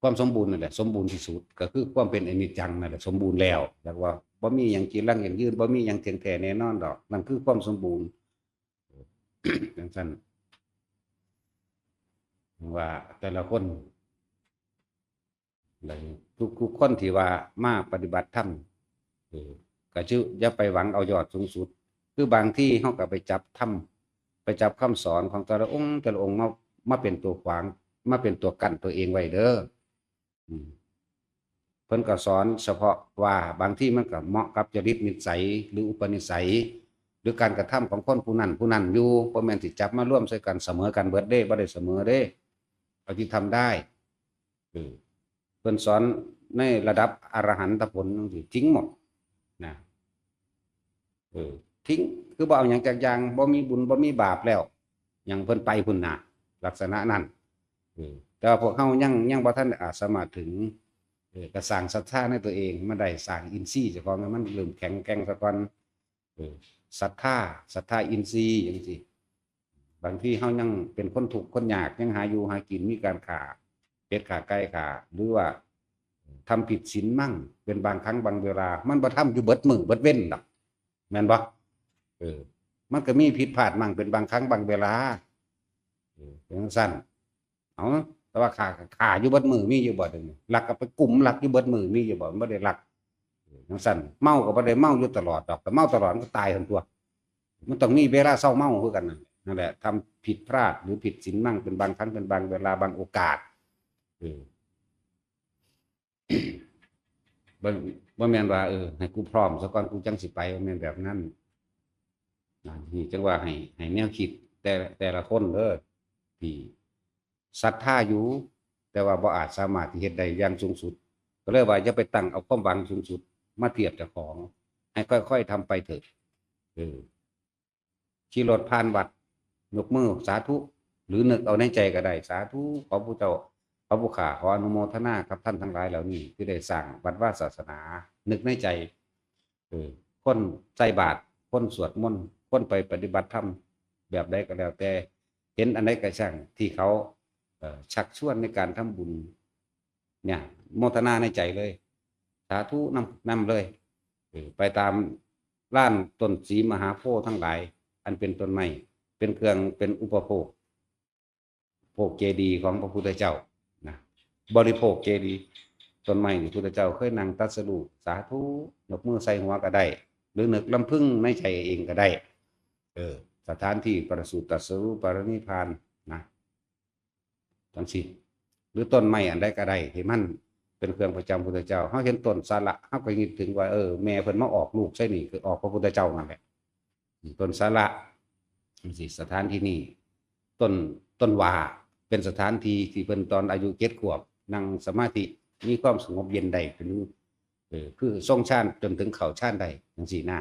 ความสมบูรณ์นั่นแหละ สมบูรณ์ที่สุด ก็คือความเป็นอนิจจังนั่นแหละ สมบูรณ์แล้ว แล้วว่าบ่มีหยังจีรังยั่งยืน บ่มีหยังเที่ยงแท้แน่นอนดอก นั่นคือความสมบูรณ์ จั่งซั้น ว่าแต่ละคน และทุกๆคนที่ว่ามาปฏิบัติธรรม เออ ก็คืออย่าไปหวังเอายอดสูงสุด คือบางทีเฮาก็ไปจับธรรม ไปจับคำสอนของแต่ละองค์แต่ละองค์มามาเป็นตัวขวาง มาเป็นตัวกั้นตัวเองไว้เด้อ อืม เพิ่นก็สอนเฉพาะว่าบางทีมันก็เหมาะกับจริตนิสัยหรืออุปนิสัย หรือการกระทำของคนผู้นั้นผู้นั้นอยู่ บ่แม่นสิจับมารวมใส่กันเสมอกันเบิดเด้ บ่ได้เสมอเด้ เอาที่ทำได้ เออ เพิ่นสอนในระดับอรหันตผลจังซี้ ทิ้งหมดนะ เออ ทิ้ง คือบ่เอาหยังจักอย่าง บ่มีบุญ บ่มีบาปแล้ว หยังเพิ่นไปพุ้นน่ะ ลักษณะนั้น เออ แต่ว่าพวกเฮายัง ยังบ่ทันอาจสามารถถึง เออ ก็สร้างศรัทธาในตัวเอง มันได้สร้างอินทรีย์เจ้าของให้มันเริ่มแข็งแกร่งซะก่อน เออ ศรัทธา ศรัทธาอินทรีย์จังซี้ บางทีเฮายังเป็นคนทุกข์คนยาก ยังหาอยู่หากิน มีการฆ่าเป็ดฆ่าไก่ฆ่า หรือว่าทำผิดศีลมั่ง เป็นบางครั้งบางเวลา มันบ่ทำอยู่เบิดมื้อเบิดเว็นดอก แม่นบ่ เออ มันก็มีผิดพลาดมั่งเป็นบางครั้งบางเวลา เออ เป็นจั่งซั้น เอา แต่ว่าฆ่า ฆ่าอยู่เบิดมื้อมีอยู่บ่ เดี๋ยวนี้ ลักก็ไปกุมลักอยู่เบิดมื้อมีอยู่บ่ มันบ่ได้ลัก เออ จั่งซั้น เมาก็บ่ได้เมาอยู่ตลอดดอก แต่เมาตลอดมันก็ตายหั้นตั๊ว มันต้องมีเวลาเซาเมาคือกันน่ะ นั่นแหละ ทำผิดพลาดหรือผิดศีลมั่งเป็นบางครั้งเป็นบางเวลาบางโอกาส เออ บ่ บ่แม่นว่า เออ ให้กูพร้อมซะก่อน กูจั่งสิไป บ่แม่นแบบนั้น นะ นี่จั่งว่าให้ ให้แนวคิดแต่ แต่ละคนเด้อ ที่ศรัทธาอยู่ แต่ว่าบ่อาจสามารถที่เฮ็ดได้อย่างสูงสุด ก็เลยว่าอย่าไปตั้งเอาความหวังสูงสุดมาเทียบเจ้าของ ให้ค่อยๆทำไปเถอะ เออ ขี่รถผ่านวัด ยกมือสาธุ หรือนึกเอาในใจก็ได้ สาธุ ขอผู้เจ้า ขอผู้ข้า ขออนุโมทนากับท่านทั้งหลายเหล่านี้ ที่ได้สร้างวัดวาศาสนา นึกในใจ เออ คนใส่บาตร คนสวดมนต์ คนไปปฏิบัติธรรม แบบใดก็แล้วแต่ เห็นอันใดก็ช่าง ที่เขา เอ่อ ชักชวนในการทำบุญ เนี่ย โมทนาในใจเลย สาธุนำ นำเลย เออ ไปตามลานต้นสีมหาโพธิ์ทั้งหลาย อันเป็นต้นไม้ เป็นเครื่อง เป็นอุปโภค โภคเจดีย์ของพระพุทธเจ้านะ บริโภคเจดีย์ ต้นไม้นี่พุทธเจ้าเคยนั่งตรัสรู้ สาธุ ยกมือใส่หัวก็ได้ หรือนึกลำพึงในใจเองก็ได้ เออ สถานที่ประสูติตรัสรู้ปรินิพพานนะ จั่งซี้ หรือต้นไม้อันใดก็ได้ ที่มันเป็นเครื่องประจำพุทธเจ้า เฮาเห็นต้นสาระ เฮาก็นึกถึงว่า เออ แม่เพิ่นมาออกลูกใส่นี่ คือออกพระพุทธเจ้านั่นแหละ ต้นสาระ จั่งซี้ สถานที่นี้ ต้น ต้นว่า เป็นสถานที่ที่เพิ่นตอนอายุเจ็ดขวบ นั่งสมาธิ มีความสงบเย็นได้ เป็น เออ คือทรงฌานจนถึงเข้าฌานได้ จั่งซี้นะ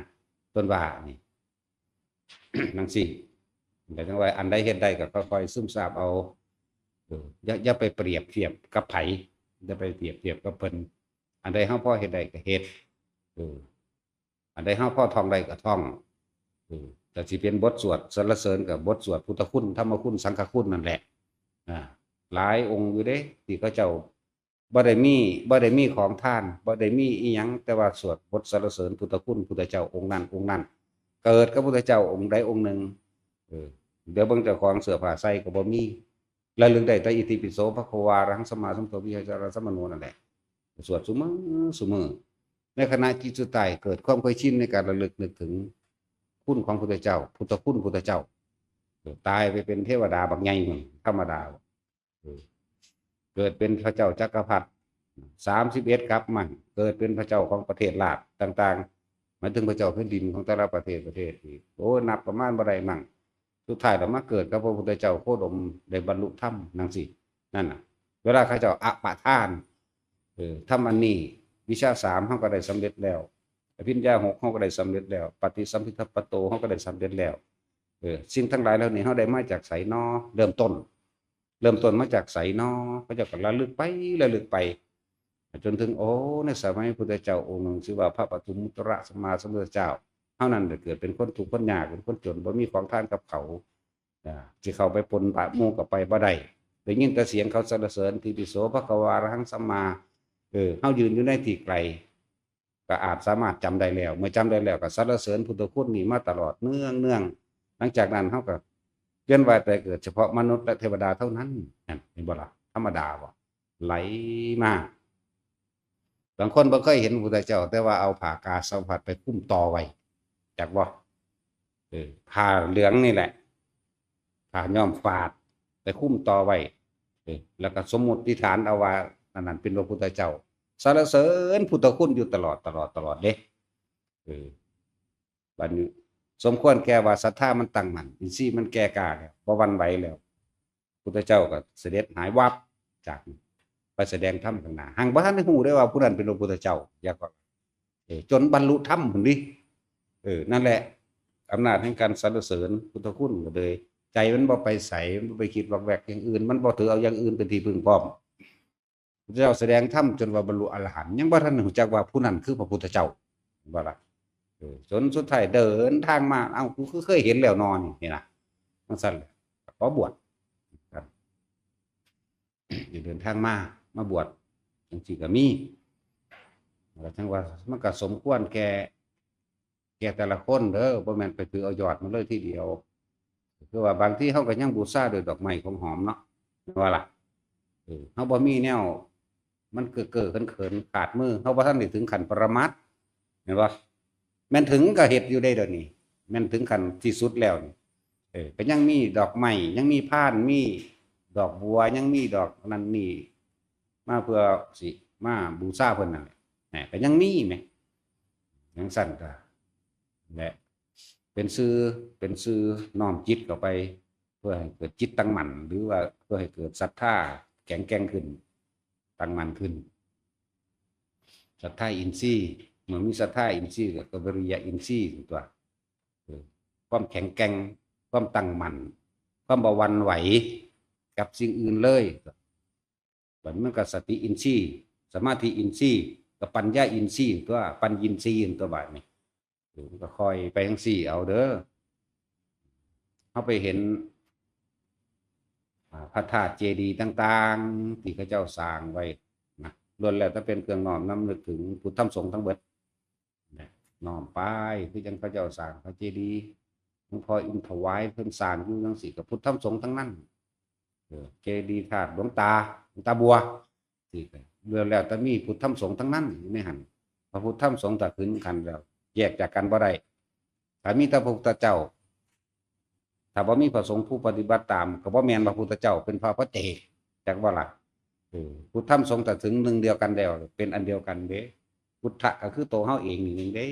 ต้นว่านี่ จั่งซี้ แต่จั่งว่าอันใดเฮ็ดได้ก็ค่อยๆซึมซาบเอา เออ อย่า อย่าไปเปรียบเทียบกับไผ อย่าไปเปรียบเทียบกับเพิ่น อันใดเฮาพอเฮ็ดได้ก็เฮ็ด เออ อันใดเฮาพอท่องได้ก็ท่อง เออ แต่สิเป็นบทสวดสรรเสริญกับบทสวดพุทธคุณ ธรรมคุณ สังฆคุณนั่นแหละ อ่า หลายองค์อยู่เด้ ที่เขาเจ้าบ่ได้มี บ่ได้มีของทาน บ่ได้มีอีหยัง แต่ว่าสวดบทสรรเสริญพุทธคุณ พุทธเจ้าองค์นั้น องค์นั้น เกิดกับพุทธเจ้าองค์ใดองค์หนึ่ง เออ เดี๋ยวเบิ่งเจ้าของเสื้อผ้าใส่ก็บ่มี ระลึกได้แต่อิติปิโสภะคะวาอะระหังสัมมาสัมพุทโธวิชาจารสัมปันโนนั่นแหละ สวดซุมื้อซุมื้อ ในขณะจิตสุดท้ายเกิดความเคยชินในการระลึกนึกถึงคุณของพุทธเจ้า พุทธคุณพุทธเจ้า เออ ตายไปเป็นเทวดาบักใหญ่หนึ่ง ธรรมดา เออ เกิดเป็นพระเจ้าจักรพรรดิ สามสิบเอ็ด กัปมั่ง เกิดเป็นพระเจ้าของประเทศราชต่างๆ หมายถึงพระเจ้าแผ่นดินของแต่ละประเทศประเทศอีก โอ้ นับประมาณบ่ได้มั่ง สุดท้ายแล้วมาเกิดกับพระพุทธเจ้าโคดม ได้บรรลุธรรมจั่งซี้ นั่นน่ะ เวลาเขาเจ้าอะปะทาน เออ ทำอันนี้ วิชาสามเฮาก็ได้สำเร็จแล้ว อภิญญาหกเฮาก็ได้สำเร็จแล้ว ปฏิสัมภิทาปัตโตเฮาก็ได้สำเร็จแล้ว เออ สิ่งทั้งหลายเหล่านี้เฮาได้มาจากไสน้อ เริ่มต้น เริ่มต้นมาจากไสน้อ เขาเจ้าก็ระลึกไป ระลึกไป จนถึง โอ้ ในสมัยพุทธเจ้าองค์หนึ่ง ชื่อว่าพระปทุมมุตตระสัมมาสัมพุทธเจ้า เฮานั้นได้เกิดเป็นคนทุกข์คนยาก เป็นคนจน บ่มีของทานกับเขา อ่า สิเข้าไปปนปะหมู่ก็ไปบ่ได้ ได้ยินแต่เสียงเขาสรรเสริญ อิติปิโสภะคะวาอะระหังสัมมา เออ เฮายืนอยู่ในที่ไกล ก็อาจสามารถจำได้แล้ว เมื่อจำได้แล้วก็สรรเสริญพุทธคุณนี่มาตลอดเนืองๆ หลังจากนั้นเฮาก็เวียนว่ายตายเกิดเฉพาะมนุษย์และเทวดาเท่านั้น นั่นเห็นบ่ล่ะ ธรรมดาบ่ ไหลมา บางคนบ่เคยเห็นพระพุทธเจ้า แต่ว่าเอาผ้ากาสาวพัสตร์ไปคลุมต่อไว้ จักบ่ เออ ผ้าเหลืองนี่แหละ ผ้าย้อมฝาดไปคลุมต่อไว้ เออ แล้วก็สมมุติฐานเอาว่าอันนั้นเป็นพระพุทธเจ้า สรรเสริญพุทธคุณอยู่ตลอด ตลอด ตลอดเด้ เออ บัดนี้สมควรแก่ว่าศรัทธามันตั้งมั่น อินทรีย์มันแก่กล้าแล้ว บ่หวั่นไหวแล้ว พุทธเจ้าก็เสด็จหายวับจากนั้น ไปแสดงธรรมข้างหน้า หังบ่ทันได้ฮู้ได้ว่าผู้นั้นเป็นพระพุทธเจ้า อย่าก็ เออ จนบรรลุธรรมพุ้นดิ เออ นั่นแหละ อำนาจแห่งการสรรเสริญพุทธคุณก็เลย ใจมันบ่ไปใส มันบ่ไปคิดวอกแวกอย่างอื่น มันบ่ถือเอาอย่างอื่นเป็นที่พึ่งพร้อม พระเจ้าแสดงธรรมจนว่าบรรลุอรหันต์ ยังบ่ทันรู้จักว่าผู้นั้นคือพระพุทธเจ้า บ่ล่ะ เออ จนสุดท้ายเดินทางมา เอ้า กูคือเคยเห็นแล้วนอนนี่นะ จั่งซั่นแหละ ขอบวช ครับ เดินทางมา มาบวช จั่งซี้ก็มี แล้วจั่งว่ามันก็สมควรแก่ แก่แต่ละคนเด้อ บ่แม่นไปถือเอายอดมาเลยทีเดียว คือว่าบางทีเฮาก็ยังบูชาด้วยดอกไม้ของหอมเนาะ แม่นบ่ล่ะ เออ เฮาบ่มีแนว มันเก้อๆเขินๆ ขาดมือ เฮาบ่ทันได้ถึงขั้นปรมัตถ์ แม่นบ่ แม่นถึงก็เฮ็ดอยู่ได้เดี๋ยวนี้ แม่นถึงขั้นที่สุดแล้วนี่ เออ ก็ยังมีดอกไม้ ยังมีพาน มีดอกบัว ยังมีดอกนั่นนี่ มาเพื่อสิมาบูชาเพิ่นนั่นแหละ แหม ก็ยังมีแหม จั่งซั่นก็ และ เป็นสื่อ เป็นสื่อน้อมจิตเข้าไป เพื่อให้เกิดจิตตั้งมั่น หรือว่าเพื่อให้เกิดศรัทธาแข็งแกร่งขึ้น ตั้งมั่นขึ้น ศรัทธาอินทรีย์ เมื่อมีศรัทธาอินทรีย์ก็ ก็วิริยะอินทรีย์ตัว เออ ความแข็งแกร่ง ความตั้งมั่น ความบ่หวั่นไหวกับสิ่งอื่นเลย บัดมันก็สติอินทรีย์ สมาธิอินทรีย์ กับปัญญาอินทรีย์ตัว ปัญญินทรีย์ตัวบาดนี้ เออ มันก็ค่อยไปจั่งซี้เอาเด้อ เฮาไปเห็น อ่า พระธาตุเจดีย์ต่างๆ ที่เขาเจ้าสร้างไว้นะ ล้วนแล้วแต่เป็นเครื่องน้อมรำลึกถึงพุทธธรรมสงฆ์ทั้งเบิดนะ น้อมไป คือจั่งเขาเจ้าสร้างพระเจดีย์ หลวงพ่ออินถวายเพิ่นสร้างอยู่จั่งซี้ ก็พุทธธรรมสงฆ์ทั้งนั้น เออ เจดีย์ธาตุหลวงตา หลวงตาบัว ที่ก็ล้วนแล้วแต่มีพุทธธรรมสงฆ์ทั้งนั้นอยู่ในหั่น พระพุทธธรรมสงฆ์ถ้าขึ้นกันแล้ว แยกจากกันบ่ได้ ถ้ามีแต่พระพุทธเจ้า ถ้าบ่มีพระสงฆ์ผู้ปฏิบัติตาม ก็บ่แม่นพระพุทธเจ้า เป็นพระปัจเจก จักบ่ล่ะ เออ พุทธธรรมสงฆ์ถ้าถึงหนึ่งเดียวกันแล้ว เป็นอันเดียวกันเด้ พุทธะก็คือตัวเฮาเองนี่เองเด้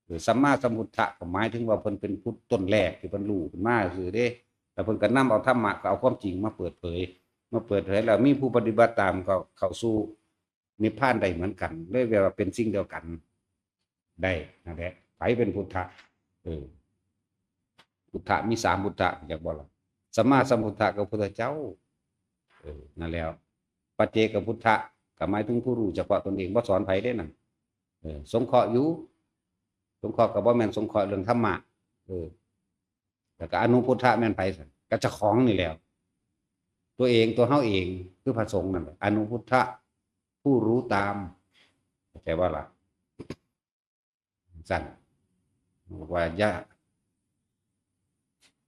เออ สัมมาสัมพุทธะก็หมายถึงว่าเพิ่นเป็นพุทธต้นแรกที่เพิ่นรู้ขึ้นมาซื่อเด้ แล้วเพิ่นก็นำเอาธรรมะ ก็เอาความจริงมาเปิดเผย มาเปิดเผยแล้วมีผู้ปฏิบัติตามก็เข้าสู่นิพพานได้เหมือนกัน เลยเรียกว่าเป็นสิ่งเดียวกัน ได้ นั่นแหละ ไผเป็นพุทธะ เออ พุทธะมีสามพุทธะ จักบ่ล่ะ สัมมาสัมพุทธะก็พุทธเจ้า เออ นั่นแล้ว ปัจเจกพุทธะก็หมายถึงผู้รู้เฉพาะตนเอง บ่สอนไผเด้นั่น เออ สงเคราะห์อยู่ สงเคราะห์ก็บ่แม่นสงเคราะห์เรื่องธรรมะ เออ แล้วก็อนุพุทธะแม่นไผซั่น ก็เจ้าของนี่แหล้ว ตัวเอง ตัวเฮาเอง คือพระสงฆ์นั่นแหละ อนุพุทธะ ผู้รู้ตาม เข้าใจบ่ล่ะ ซั่น บอกว่าอย่า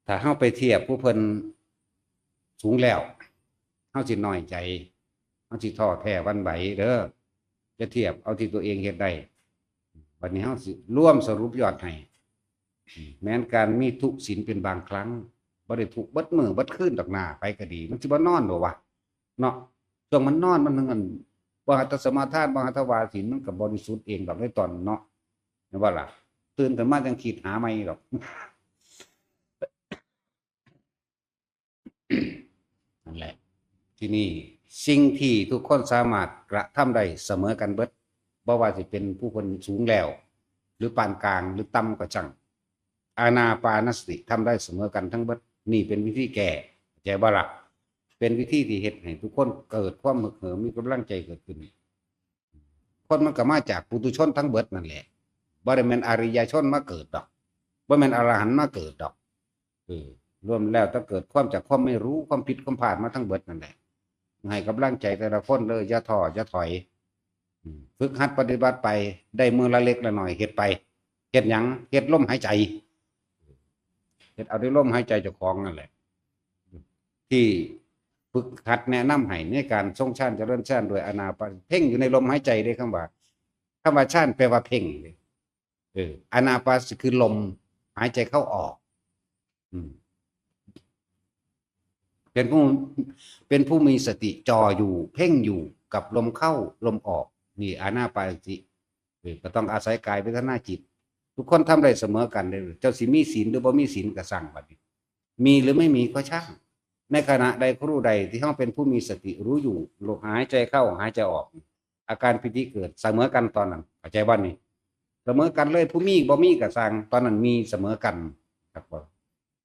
ถ้าเฮาไปเทียบผู้เพิ่นสูงแล้ว เฮาสิน้อยใจ เฮาสิท้อแท้หวั่นไหวเด้อ จะเทียบเอาที่ตัวเองเฮ็ดได้ บัดนี้เฮาสิรวมสรุปยอดให้ แม้นการมีทุศีลเป็นบางครั้ง บ่ได้ทุกข์เบิดมื้อเบิดคืนดอกนา ไผก็ดี มันสิบ่นอนบ่วะ เนาะ ช่วงมันนอนมันถึงอัน บ่หัตถสมาทาน บ่หัตถวาศีล มันก็บริสุทธิ์เองดอกในตอนเนาะ แม่นบ่ล่ะ ตื่นขึ้นมาจั่งคิดหาใหม่ดอก นั่นแหละ ที่นี่สิ่งที่ทุกคนสามารถกระทำได้เสมอกันเบิด บ่ว่าสิเป็นผู้คนสูงแล้ว หรือปานกลาง หรือต่ำก็ช่าง อานาปานสติทำได้เสมอกันทั้งเบิด นี่เป็นวิธีแก้ เข้าใจบ่ล่ะ เป็นวิธีที่เฮ็ดให้ทุกคนเกิดความฮึกเหิม มีกำลังใจเกิดขึ้น คนมันก็มาจากปุถุชนทั้งเบิดนั่นแหละ บ่ได้แม่นอริยชนมาเกิดดอก บ่แม่นอรหันต์มาเกิดดอก เออ รวมแล้วแต่เกิดความจากความไม่รู้ ความผิดความพลาดมาทั้งเบิดนั่นแหละ ให้กำลังใจแต่ละคนเลย อย่าท้อ อย่าถอย อืม ฝึกหัดปฏิบัติไป ได้มื้อละเล็กละน้อย เฮ็ดไป เฮ็ดหยัง เฮ็ดลมหายใจ เฮ็ดเอาด้วยลมหายใจเจ้าของนั่นแหละ ที่ฝึกหัดแนะนำให้ในการทรงฌานเจริญฌานด้วยอานาปาน เพ่งอยู่ในลมหายใจเด้ คำว่า คำว่าฌานแปลว่าเพ่งเด้ เออ อานาปานสติคือลมหายใจเข้าออก อืม เป็นผู้เป็นผู้มีสติจ่ออยู่เพ่งอยู่กับลมเข้าลมออก นี่อานาปานสติ เออก็ต้องอาศัยกายเวทนาจิต ทุกคนทำได้เสมอกันเลย เจ้าสิมีศีลหรือบ่มีศีลก็ซ่างบัดนี้ มีหรือไม่มีก็ช่าง ในขณะใดครูใดที่เฮาเป็นผู้มีสติรู้อยู่ลมหายใจเข้าหายใจออก อาการปีติเกิดเสมอกันตอนนั้น เข้าใจบ่นี่ เสมอกันเลย ผู้มีบ่มีก็ซ่าง ตอนนั้นมีเสมอกัน ครับผม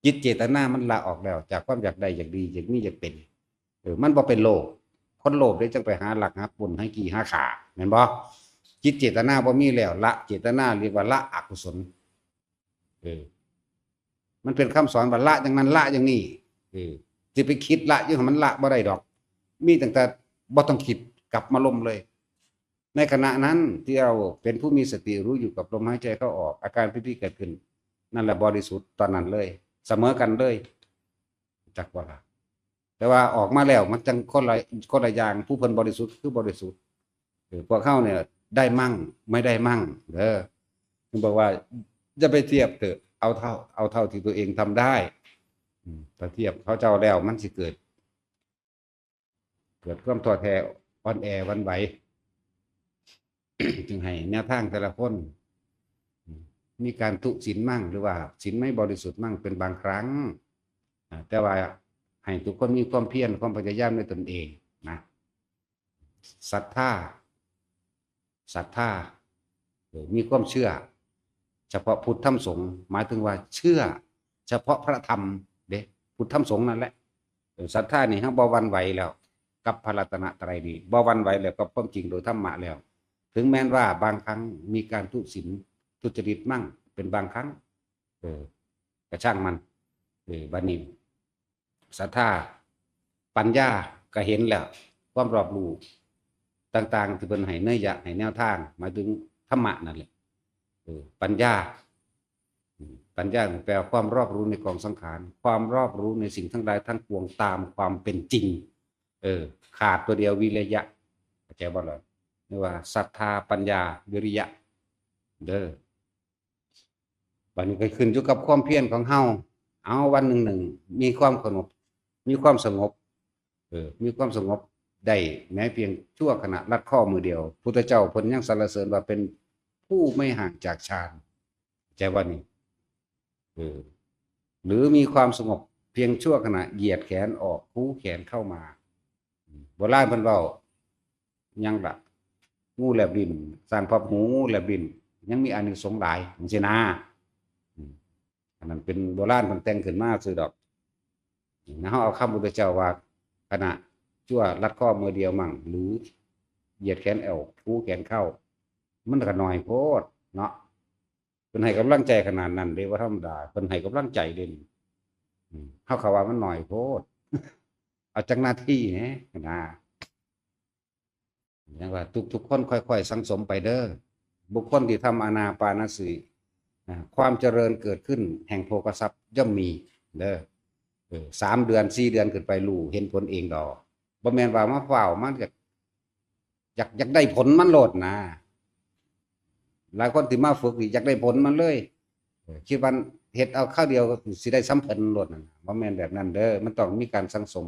จิตเจตนามันละออกแล้ว จากความอยากได้อยากดีอยากมีอยากเป็น เออ มันบ่เป็นโลภ คนโลภเด้จั่งไปหาลักหาปล้นหาจี้หาฆ่า แม่นบ่ จิตเจตนาบ่มีแล้ว ละเจตนาเรียกว่าละอกุศล เออ มันเป็นคำสอนว่าละอย่างนั้นละอย่างนี้ เออ สิไปคิดละอยู่หั่นมันละบ่ได้ดอก มีตั้งแต่บ่ต้องคิด กลับมาลมเลย ในขณะนั้นที่เราเป็นผู้มีสติรู้อยู่กับลมหายใจเข้าออก อาการปีติเกิดขึ้น นั่นแหละบริสุทธิ์ตอนนั้นเลย เสมอกันเลย จักว่าละ แต่ว่าออกมาแล้วมันจั่งคนละคนละอย่าง ผู้เพิ่นบริสุทธิ์คือบริสุทธิ์ เออ พวกเฮาเนี่ยได้มั่งไม่ได้มั่งเด้อ เพิ่นบอกว่าอย่าไปเทียบเถอะ เอาเท่า เอาเท่าที่ตัวเองทำได้ อืม ถ้าเทียบเขาเจ้าแล้วมันสิเกิด เกิดความท้อแท้อ่อนแอหวั่นไหว จึงให้แนวทางแต่ละคน อืม มีการทุศีลมั่ง หรือว่าศีลไม่บริสุทธิ์มั่งเป็นบางครั้ง อ่า แต่ว่าให้ทุกคนมีความเพียร ความพยายามในตนเองนะ ศรัทธา ศรัทธา เออ มีความเชื่อ เฉพาะพุทธธรรมสงฆ์ หมายถึงว่าเชื่อเฉพาะพระธรรมเด้ พุทธธรรมสงฆ์นั่นแหละ เออ ศรัทธานี่เฮาบ่หวั่นไหวแล้ว กับพระรัตนตรัยนี่ บ่หวั่นไหวแล้วกับความจริงโดยธรรมะแล้ว ถึงแม้ว่าบางครั้งมีการทุศีลทุจริตมั่ง เป็นบางครั้ง เออ ก็ช่างมัน เออ บัดนี้ ศรัทธา ปัญญาก็เห็นแล้ว ความรอบรู้ต่างๆ ที่เพิ่นให้นัยยะ ให้แนวทาง หมายถึงธรรมะนั่นแหละ เออ ปัญญา อืม ปัญญาแปลว่าความรอบรู้ในกองสังขาร ความรอบรู้ในสิ่งทั้งหลายทั้งปวงตามความเป็นจริง เออ ขาดตัวเดียว วิริยะ เข้าใจบ่ล่ะ เรียกว่าศรัทธา ปัญญา วิริยะ เด้อ บัดนี้ก็ขึ้นอยู่กับความเพียรของเฮา เอาวันหนึ่งหนึ่ง มีความสงบ มีความสงบ เออ มีความสงบได้แม้เพียงชั่วขณะลัดข้อมือเดียว พุทธเจ้าเพิ่นยังสรรเสริญว่าเป็นผู้ไม่ห่างจากฌาน เข้าใจบ่นี่ เออ หรือมีความสงบเพียงชั่วขณะเหยียดแขนออก คู่แขนเข้ามา โบราณเพิ่นเว้า หยังล่ะ งูแลบลิ้น สร้างภาพหู งูแลบลิ้น ยังมีอานิสงส์หลาย จั่งซี้นะ อืม อันนั้นเป็นโบราณเพิ่นแต่งขึ้นมาซื่อดอก นะ เฮาเอาคำพุทธเจ้าว่า ขณะชั่วลัดข้อมือเดียวมั่ง หรือเหยียดแขนออก คู่แขนเข้า มันก็น้อยโพดเนาะ เพิ่นให้กำลังใจขนาดนั้นเด้ บ่ธรรมดา เพิ่นให้กำลังใจเด้นี่ อืม เฮาก็ว่ามันน้อยโพด เอาจักนาทีแหน่ นะ อย่างว่าทุกๆคนค่อยๆสั่งสมไปเด้อ บุคคลที่ทำอานาปานสติ อ่า ความเจริญเกิดขึ้นแห่งโภคทรัพย์ย่อมมีเด้อ เออ สามเดือน สี่เดือนขึ้นไปรู้เห็นผลเองดอก บ่แม่นว่ามาฟ้าว มาอยาก อยาก อยากได้ผลมันโลดนะ หลายคนที่มาฝึกนี่อยากได้ผลมันเลย เออ คิดว่าเฮ็ดเอาคราวเดียวก็สิได้สำเร็จโลดนั่นน่ะ บ่แม่นแบบนั้นเด้อ มันต้องมีการสั่งสม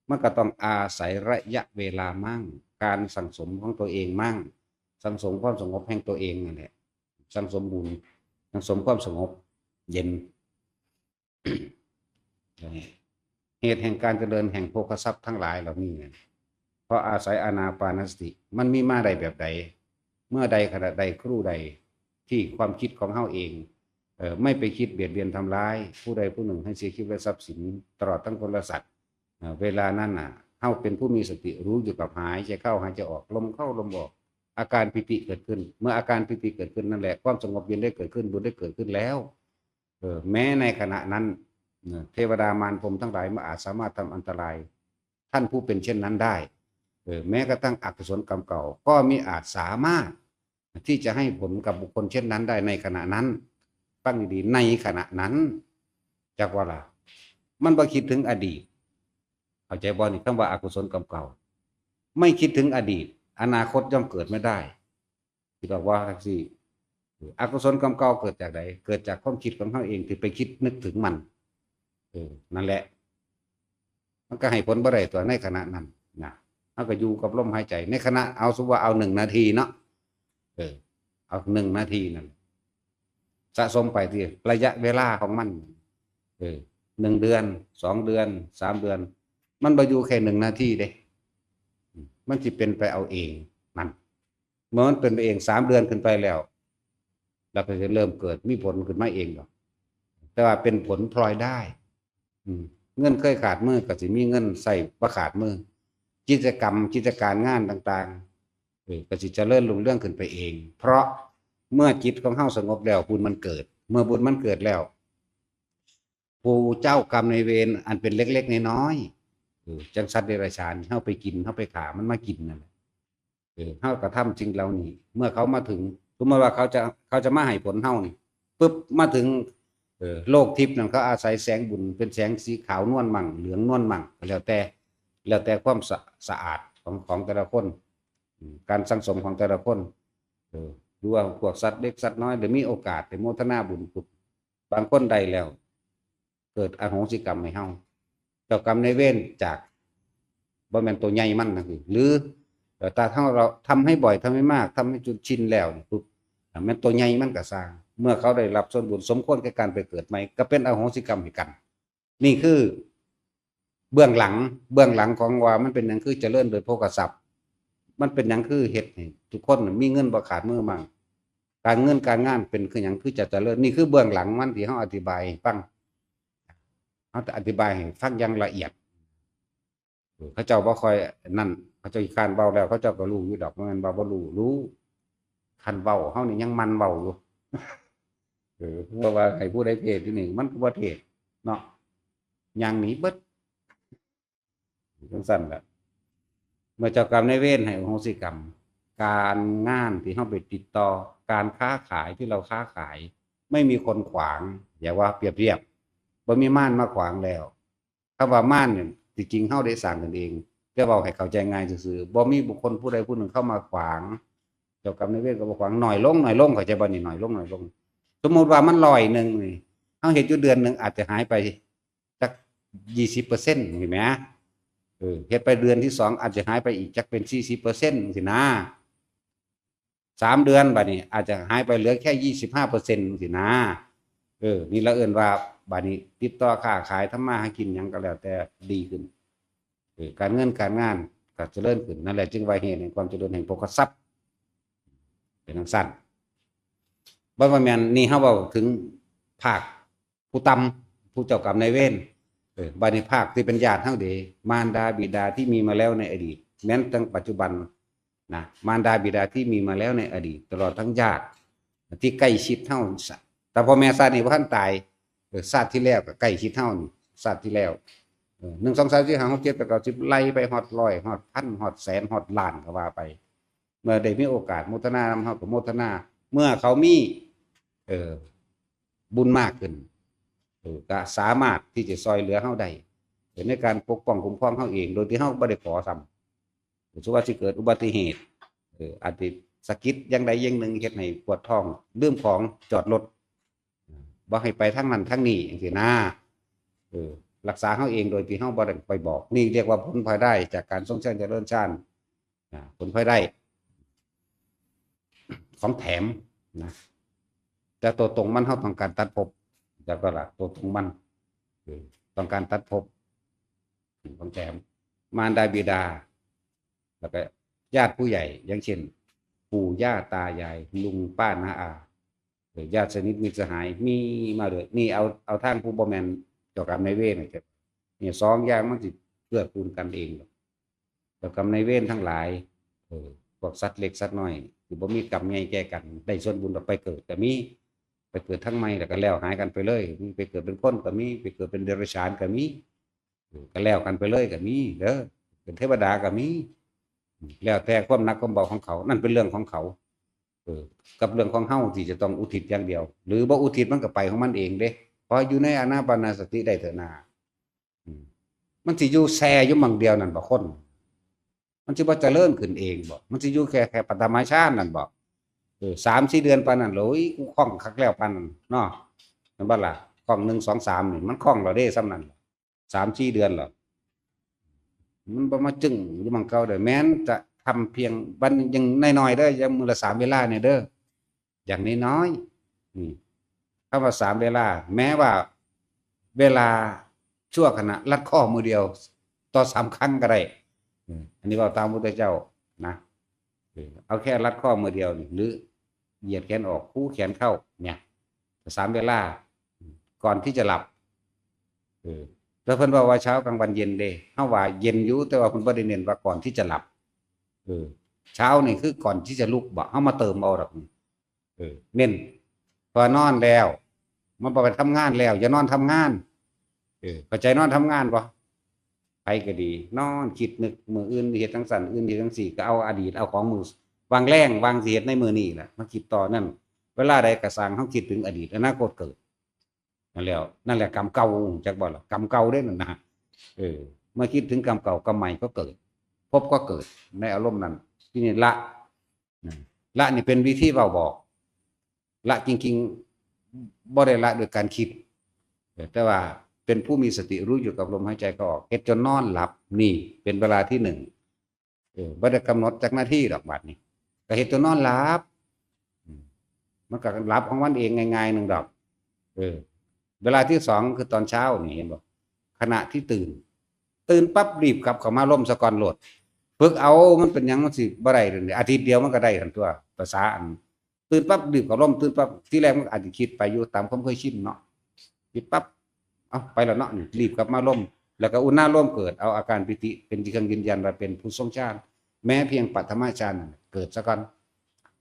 มันก็ต้องอาศัยระยะเวลามั่ง การสั่งสมของตัวเองมั่ง สั่งสมความสงบแห่งตัวเองนั่นแหละ สั่งสมบุญ สั่งสมความสงบเย็น เหตุแห่งการเจริญแห่งโภคทรัพย์ทั้งหลายเหล่านี้นะ เพราะอาศัยอานาปานสติ มันมีมาได้แบบใด เมื่อใดขณะใดครู่ใด ที่ความคิดของเฮาเอง เอ่อ ไม่ไปคิดเบียดเบียนทำร้ายผู้ใดผู้หนึ่งให้เสียชีวิตและทรัพย์สิน ตลอดทั้งคนและสัตว์ เอ่อ เวลานั้นน่ะ เฮาเป็นผู้มีสติรู้อยู่กับหายใจเข้าหายใจออก ลมเข้าลมออก อาการปีติเกิดขึ้น เมื่ออาการปีติเกิดขึ้นนั่นแหละ ความสงบเย็นได้เกิดขึ้น บุญได้เกิดขึ้นแล้ว เออ แม้ในขณะนั้น เอ่อ เทวดามารพรหมทั้งหลายไม่อาจสามารถทำอันตรายท่านผู้เป็นเช่นนั้นได้ เออ แม้กระทั่งอกุศลกรรมเก่า ก็มิอาจสามารถที่จะให้ผลกับบุคคลเช่นนั้นได้ในขณะนั้น ฟังดีๆ ในขณะนั้น จักว่าล่ะ มันบ่คิดถึงอดีต เข้าใจบ่นี่ คำว่าอกุศลกรรมเก่า ไม่คิดถึงอดีต อนาคตย่อมเกิดไม่ได้ คิดออกว่าจั่งซี้ เออ อกุศลกรรมเก่าเกิดจากใด เกิดจากความคิดของเฮาเองที่ไปคิดนึกถึงมัน เออ นั่นแหละ มันก็ให้ผลบ่ได้ตัวในขณะนั้นนะ เฮาก็อยู่กับลมหายใจ ในขณะ เอาสมมุติว่าเอาหนึ่งนาทีเนาะ เออ เอาหนึ่งนาทีนั่น สะสมไปที่ระยะเวลาของมัน เออ หนึ่งเดือน สองเดือน สามเดือน มันบ่อยู่แค่หนึ่งนาทีเด้ มันสิเป็นไปเอาเองนั่น เมื่อมันเป็นไปเองสามเดือนขึ้นไปแล้ว แล้วก็จะเริ่มเกิดมีผลขึ้นมาเองดอก แต่ว่าเป็นผลพลอยได้ อืม เงินเคยขาดมือก็สิมีเงินใช้บ่ขาดมือ กิจกรรม กิจการงานต่างๆ เออ ก็สิเจริญรุ่งเรืองขึ้นไปเอง เพราะเมื่อจิตของเฮาสงบแล้ว บุญมันเกิด เมื่อบุญมันเกิดแล้ว ผู้เจ้ากรรมนายเวรอันเป็นเล็กๆน้อยๆ เออ จั่งสัตว์เดรัจฉาน เฮาไปกิน เฮาไปฆ่ามันมากินนั่นแหละ เออ เฮากระทำสิ่งเหล่านี้ เมื่อเขามาถึง สมมติว่าเขาจะ เขาจะมาให้ผลเฮานี่ ปุ๊บ มาถึง เออ โลกทิพย์นั่น เขาอาศัยแสงบุญ เป็นแสงสีขาวนวลมั่ง เหลืองนวลมั่ง ก็แล้วแต่ แล้วแต่ความสะ สะอาดของ ของแต่ละคน อืม การสั่งสมของแต่ละคน เออ หรือว่าพวกสัตว์เล็กสัตว์น้อย ได้มีโอกาสได้โมทนาบุญปุ๊บ บางคนได้แล้ว เกิดอโหสิกรรมให้เฮา เจ้ากรรมนายเวรจาก บ่แม่นตัวใหญ่มันนะ หรือ เอ่อ ถ้าเรา เราทำให้บ่อย ทำให้มาก ทำให้จนชินแล้วนี่ปุ๊บ อ่ะ แม่นตัวใหญ่มันก็ซ่าง เมื่อเขาได้รับส่วนบุญสมควรแก่การไปเกิดใหม่ ก็เป็นอโหสิกรรมให้กัน นี่คือ เบื้องหลัง เบื้องหลังของว่ามันเป็นหยังคือเจริญโดยโภคทรัพย์ มันเป็นหยังคือเฮ็ดให้ทุกคนมีเงินบ่ขาดมือมั่ง การเงินการงานเป็นคือหยังคือจะเจริญ นี่คือเบื้องหลังมันที่เฮาอธิบายให้ฟัง เฮาจะอธิบายให้ฟังอย่างละเอียด เออ เขาเจ้าบ่ค่อยนั่น เขาเจ้าขี้คร้านเว้าแล้ว เขาเจ้าก็รู้อยู่ดอก บ่แม่นว่าบ่รู้ รู้ คันเว้า เฮานี่ยังหมั่นเว้าอยู่ เออ เพราะว่าให้ผู้ใดเทศน์อยู่นี่ มันก็บ่เทศน์เนาะ ย่างหนีเบิด จั่งซั้นล่ะ เมื่อเจ้ากรรมนายเวรให้อโหสิกรรม การงานที่เฮาไปติดต่อ การค้าขายที่เราค้าขาย ไม่มีคนขวาง อย่าว่าเปรียบเทียบ บ่มีมารมาขวางแล้ว คำว่ามารเนี่ย ที่จริงเฮาได้สร้างขึ้นเอง แต่เว้าให้เข้าใจง่ายซื่อๆ บ่มีบุคคลผู้ใดผู้หนึ่งเข้ามาขวาง เจ้ากรรมนายเวรก็บ่ขวาง น้อยลง น้อยลง เข้าใจบ่นี่ น้อยลง น้อยลง สมมุติว่ามันร้อยหนึ่งนี่ เฮาเฮ็ดอยู่เดือนหนึ่งอาจจะหายไปจักยี่สิบเปอร์เซ็นต์ เห็นไหม เออ เฮ็ดไปเดือนที่สองอาจจะหายไปอีกจักเป็นสี่สิบเปอร์เซ็นต์ สินะ สามเดือนบัดนี้อาจจะหายไปเหลือแค่ยี่สิบห้าเปอร์เซ็นต์ สินะ เออ นี่เราเอิ้นว่าบัดนี้ติดต่อค้าขายทำมาหากินหยังก็แล้วแต่ดีขึ้น เออ การเงินการงานก็เจริญขึ้น นั่นแหละจึงว่าเหตุแห่งความเจริญแห่งโภคทรัพย์ เป็นจั่งซั้น บ่ว่าแม่น นี่เฮาเว้าถึงภาคผู้ต่ำ ผู้เจ้ากรรมนายเวร เออ บัดนี้ภาคที่เป็นญาติเฮาเด้ มารดาบิดาที่มีมาแล้วในอดีต แม้นทั้งปัจจุบันนะ มารดาบิดาที่มีมาแล้วในอดีต ตลอดทั้งญาติที่ใกล้ชิดเฮา แต่พ่อแม่ชาตินี้บ่ทันตาย เออ ชาติที่แล้วก็ใกล้ชิดเฮานี่ ชาติที่แล้ว เออ หนึ่ง สอง สาม สี่ ห้า หก เจ็ด แปด เก้า สิบ ไล่ไปฮอดร้อย ฮอดพัน ฮอดแสน ฮอดล้านก็ว่าไป เมื่อได้มีโอกาสโมทนานำเฮาก็โมทนา เมื่อเขามี เอ่อ บุญมากขึ้น เอ่อ ก็สามารถที่จะซอยเหลือเฮาได้ เอ่อ ในการปกป้องคุ้มครองเฮาเอง โดยที่เฮาบ่ได้ขอซ้ำ สมมุติว่าสิเกิดอุบัติเหตุ เอ่อ อาจสิสะกิดอย่างใดอย่างหนึ่งเฮ็ดให้ปวดท้อง ลืมของ จอดรถ บ่ให้ไปทางนั้นทางนี้จั่งซี้นะ เออ รักษาเฮาเองโดยที่เฮาบ่ได้ไปบอก นี่เรียกว่าผลพลอยได้จากการทรงแจ้งเจริญฌาน อ่า ผลพลอยได้ของแถมนะ แต่ตัวตรงมันเฮาต้องการตัดภพ จักบ่ล่ะ ตัวตรงมัน เออ ต้องการตัดภพ ของแถม มารดาบิดา แล้วก็ญาติผู้ใหญ่ อย่างเช่น ปู่ย่าตายาย ลุงป้าน้าอา เออ ญาติสนิทมิตรสหาย มีมาเลย นี่เอา เอาทางผู้บ่แม่นเจ้ากรรมนายเวรนะครับ เนี่ย สองอย่างมันสิเกื้อกูลกันเองดอก เจ้ากรรมนายเวรทั้งหลาย เออ พวกสัตว์เล็กสัตว์น้อย ที่บ่มีกรรมใหญ่แก่กัน ได้ส่วนบุญออกไปเกิดก็มี ไปเกิดทางใหม่แล้วก็แล้วหายกันไปเลย มีไปเกิดเป็นคนก็มี ไปเกิดเป็นเดรัจฉานก็มี เออ ก็แล้วกันไปเลยก็มีเด้อ เป็นเทวดาก็มี แล้วแต่ความหนักความเบาของเขา นั่นเป็นเรื่องของเขา เออ กับเรื่องของเฮาที่จะต้องอุทิศอย่างเดียว หรือบ่อุทิศมันก็ไปของมันเองเด้ เพราะอยู่ในอานาปานสติได้เถอะนา อืม มันสิอยู่แช่อยู่หม่องเดียวนั่นบ่คน มันสิบ่เจริญขึ้นเองบ่ มันสิอยู่แค่ แค่ปฐมฌานนั่นบ่ เออ สามสี่เดือนปานนั้น โอ้ย กูคล่องคักแล้วปานนั้นเนาะ แม่นบ่ล่ะ คล่อง หนึ่ง สอง สาม นี่ มันคล่องแล้วเด้ ส่ำนั้น สามสี่เดือนแล้ว มันบ่มาจึงอยู่หม่องเก่าเด้อ แม้นจะทำเพียงวัน อย่างน้อยๆเด้อ อย่างมื้อละสามเวลาเนี่ยเด้อ อย่างน้อยๆ นี่ คำว่าสามเวลา แม้ว่าเวลาชั่วขณะ รัดข้อมื้อเดียว ต่อสามครั้งก็ได้ อืม อันนี้เว้าตามพุทธเจ้านะ เออ เอาแค่รัดข้อมื้อเดียวนี่ หรือเหยียดแขนออก คู่แขนเข้า เนี่ย สามเวลา ก่อนที่จะหลับ เออ แล้วเพิ่นว่า ว่าเช้ากลางวันเย็นเด้ เฮาว่าเย็นอยู่ แต่ว่าเพิ่นบ่ได้เน้นว่าก่อนที่จะหลับ เออ เช้านี่คือก่อนที่จะลุกบ่ เฮามาเติมเอาดอก เออ เน้น พอนอนแล้ว มันบ่ไปทำงานแล้ว อย่านอนทำงาน เออ เข้าใจนอนทำงานบ่ ไผก็ดี นอนคิดนึกมื้ออื่นเฮ็ดจั่งซั้น อื่นเฮ็ดจั่งซี้ ก็เอาอดีต เอาของมื้อวางแลง วางสิเฮ็ดในมื้อนี้แหละ มาคิดต่อนั่น เวลาใดก็ซ่าง เฮาคิดถึงอดีต อนาคตเกิด นั่นแหละ นั่นแหละกรรมเก่า จักบ่ล่ะ กรรมเก่าเด้นั่นนะ เออ เมื่อคิดถึงกรรมเก่า กรรมใหม่ก็เกิด ภพก็เกิด ในอารมณ์นั้น ทีนี้ละ นะ ละนี่เป็นวิธีเว้าบอก ละจริงๆ บ่ได้ละโดยการคิด เออ แต่ว่าเป็นผู้มีสติรู้อยู่กับลมหายใจเข้าออก เฮ็ดจนนอนหลับ นี่เป็นเวลาที่หนึ่ง เออ บ่ได้กำหนดจักนาทีดอก บัดนี้ ก็เฮ็ดจนนอนหลับ อืม มันก็หลับของมันเองง่ายๆหนึ่งดอก เออ เวลาที่สองคือตอนเช้านี่ เห็นบ่ ขณะที่ตื่น ตื่นปั๊บรีบกลับเข้ามาลมซะก่อนโลด ฝึกเอา มันเป็นหยังมันสิบ่ได้เด้ อาทิตย์เดียวมันก็ได้หั่นตั๊ว ภาษาอัน ตื่นปั๊บรีบเข้าลม ตื่นปั๊บ ทีแรกมันก็อาจจะคิดไปอยู่ตามความเคยชินเนาะ คิดปั๊บ เอ้า ไปแล้วเนาะ นี่รีบกลับมาลม แล้วก็อุณาโลมเกิด เอาอาการปีติเป็นเครื่องยืนยันว่าเป็นผู้ทรงฌาน แม้เพียงปฐมฌานนั่นเกิดซะก่อน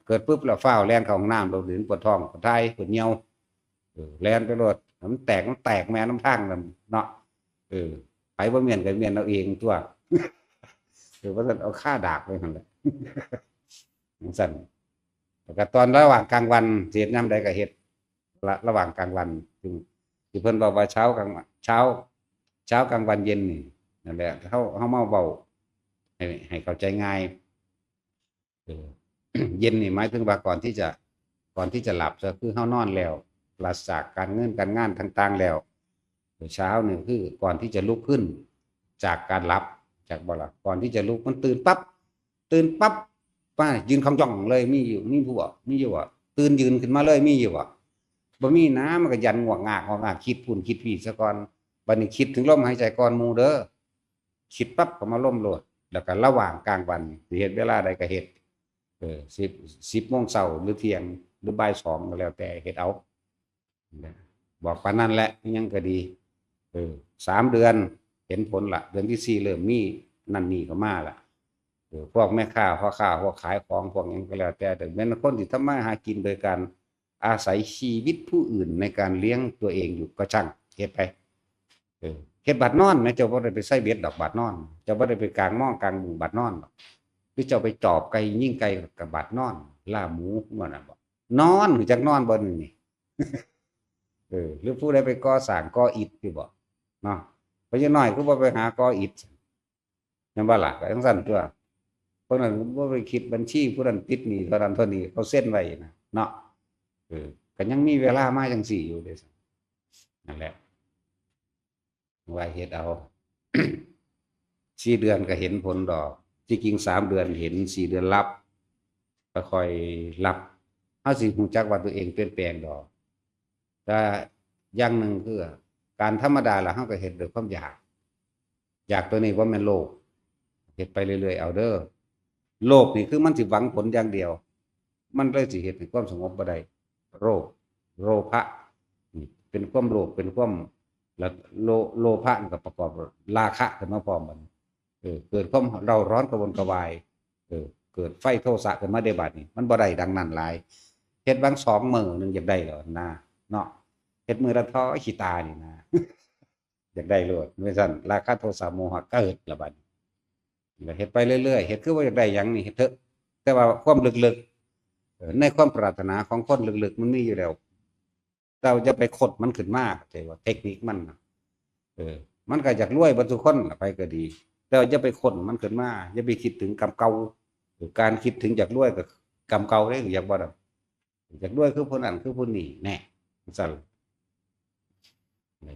เกิดปุ๊บแล้วฟ้าวแล่นเข้าห้องน้ำ โลด ปวดท้อง ปวดท้าย ปวดเยี่ยว เออ แล่นไปโลด มันแตก มันแตกแม่นนำทางนั่นเนาะ เออ ไผบ่แม่นก็แม่นเอาเองตั๊ว เออ ว่าซั่น เอาคาดากไว้หั่นแหละ จั่งซั้น แล้วก็ตอนระหว่างกลางวัน สิเฮ็ดยามใดก็เฮ็ด ระ ระหว่างกลางวัน ซึ่ง ที่เพิ่นบอกว่าเช้ากลางวัน เช้า เช้ากลางวันเย็นนี่ นั่นแหละ เฮา เฮามาเว้าให้ ให้เข้าใจง่าย เออ เย็นนี่หมายถึงว่าก่อนที่จะ ก่อนที่จะหลับ ก็คือเฮานอนแล้ว ปราศจากการเงินการงานต่างๆแล้ว เช้านี่คือก่อนที่จะลุกขึ้นจากการหลับ จักบ่ล่ะ ก่อนที่จะลุกมันตื่นปั๊บ ตื่นปั๊บ ป้ายืนคองจ้องเลย มีอยู่ มีผู้บ่ มีอยู่บ่ ตื่นยืนขึ้นมาเลย มีอยู่บ่ บ่มีนะ มันก็ยันงวกงากงวกงาก คิดพู้นคิดพี้ซะก่อน บัดนี้คิดถึงลมหายใจก่อนหมู่เด้อ คิดปั๊บก็มาลมโลด แล้วก็ระหว่างกลางวัน สิเฮ็ดเวลาใดก็เฮ็ด เออ สิบ สิบโมงเช้า หรือเที่ยง หรือบ่ายสอง ก็แล้วแต่ เฮ็ดเอา บอกปานนั้นแหละ ยังก็ดี เออ สามเดือน เห็นผลละ เดือนที่สี่เริ่มมีนั่นนี่เข้ามาละ เออ พวกแม่ค้า พ่อค้า พวกขายของ พวกหยังก็แล้วแต่ แต่แม่นคนที่ทำมาหากินโดยการอาศัยชีวิตผู้อื่นในการเลี้ยงตัวเองอยู่ก็ช่าง เฮ็ดไป เออ เฮ็ดบาดนอนแหม เจ้าบ่ได้ไปใส่เบ็ดดอกบาดนอน เจ้าบ่ได้ไปกางมองกางมุ้งบาดนอนดอก คือเจ้าไปจอบไก่ยิงไก่กับบาดนอน ล่าหมู ว่านั่นบ่ นอน รู้จักนอนบ่นี่ เออ หรือผู้ใดไปก่อสร้างก่ออิฐอยู่บ่ เนาะ พ่อใหญ่น้อยคือบ่ไปหาก่ออิฐ แม่นบ่ล่ะ ก็จั่งซั้นตั๊ว พวกนั้นบ่ไปคิดบัญชี ผู้นั้นติดหนี้เท่านั้นเท่านี้ เขาเซ็นไว้นะ เนาะ เออ ก็ยังมีเวลามาจั่งซี้อยู่เด้ นั่นแหละ ว่าเฮ็ดเอา สี่เดือนก็เห็นผลดอก ที่จริงสามเดือนเห็น สี่เดือนหลับ ค่อยๆหลับ เฮาสิรู้จักว่าตัวเองเปลี่ยนแปลงดอก แต่อย่างหนึ่งคือ การธรรมดาล่ะ เฮาก็เฮ็ดด้วยความอยาก อยากตัวนี้บ่แม่นโลภ เฮ็ดไปเรื่อยๆเอาเด้อ โลภนี่คือมันสิหวังผลอย่างเดียว มันเลยสิเฮ็ดให้ความสงบบ่ได้ โลภ โลภะ นี่เป็นความโลภ เป็นความ แล้วโล โลภะนี่ก็ประกอบราคะขึ้นมาพร้อมบัดนี้ เออ เกิดความเร่าร้อนกระวนกระวาย เออ เกิดไฟโทสะขึ้นมาได้บัดนี้ มันบ่ได้ดังนั้นหลาย เฮ็ดบางสองมื้อหนึ่งอยากได้แล้วนะ เนาะ เฮ็ดมื้อละเท่าขี้ตานี่นะ อยากได้โลด จั่งซั้น ราคะโทสะโมหะเกิดละบัดนี้ ก็เฮ็ดไปเรื่อยๆ เฮ็ดคือว่าอยากได้หยังนี่เฮ็ดเถอะ แต่ว่าความลึกๆ เอ่อ ในความปรารถนาของคนลึกๆ มันมีอยู่แล้ว แต่อย่าไปค้นมันขึ้นมา เข้าใจบ่ เทคนิคมันน่ะ เออ มันก็อยากรวยเบิดทุกคนล่ะ ไผก็ดี แต่ว่าอย่าไปค้นมันขึ้นมา อย่าไปคิดถึงกรรมเก่า เออ การคิดถึงอยากรวยก็กรรมเก่าเด้ อยากบ่ดอก อยากรวยคือผู้นั้นคือผู้นี้ แน่ จั่งซั้น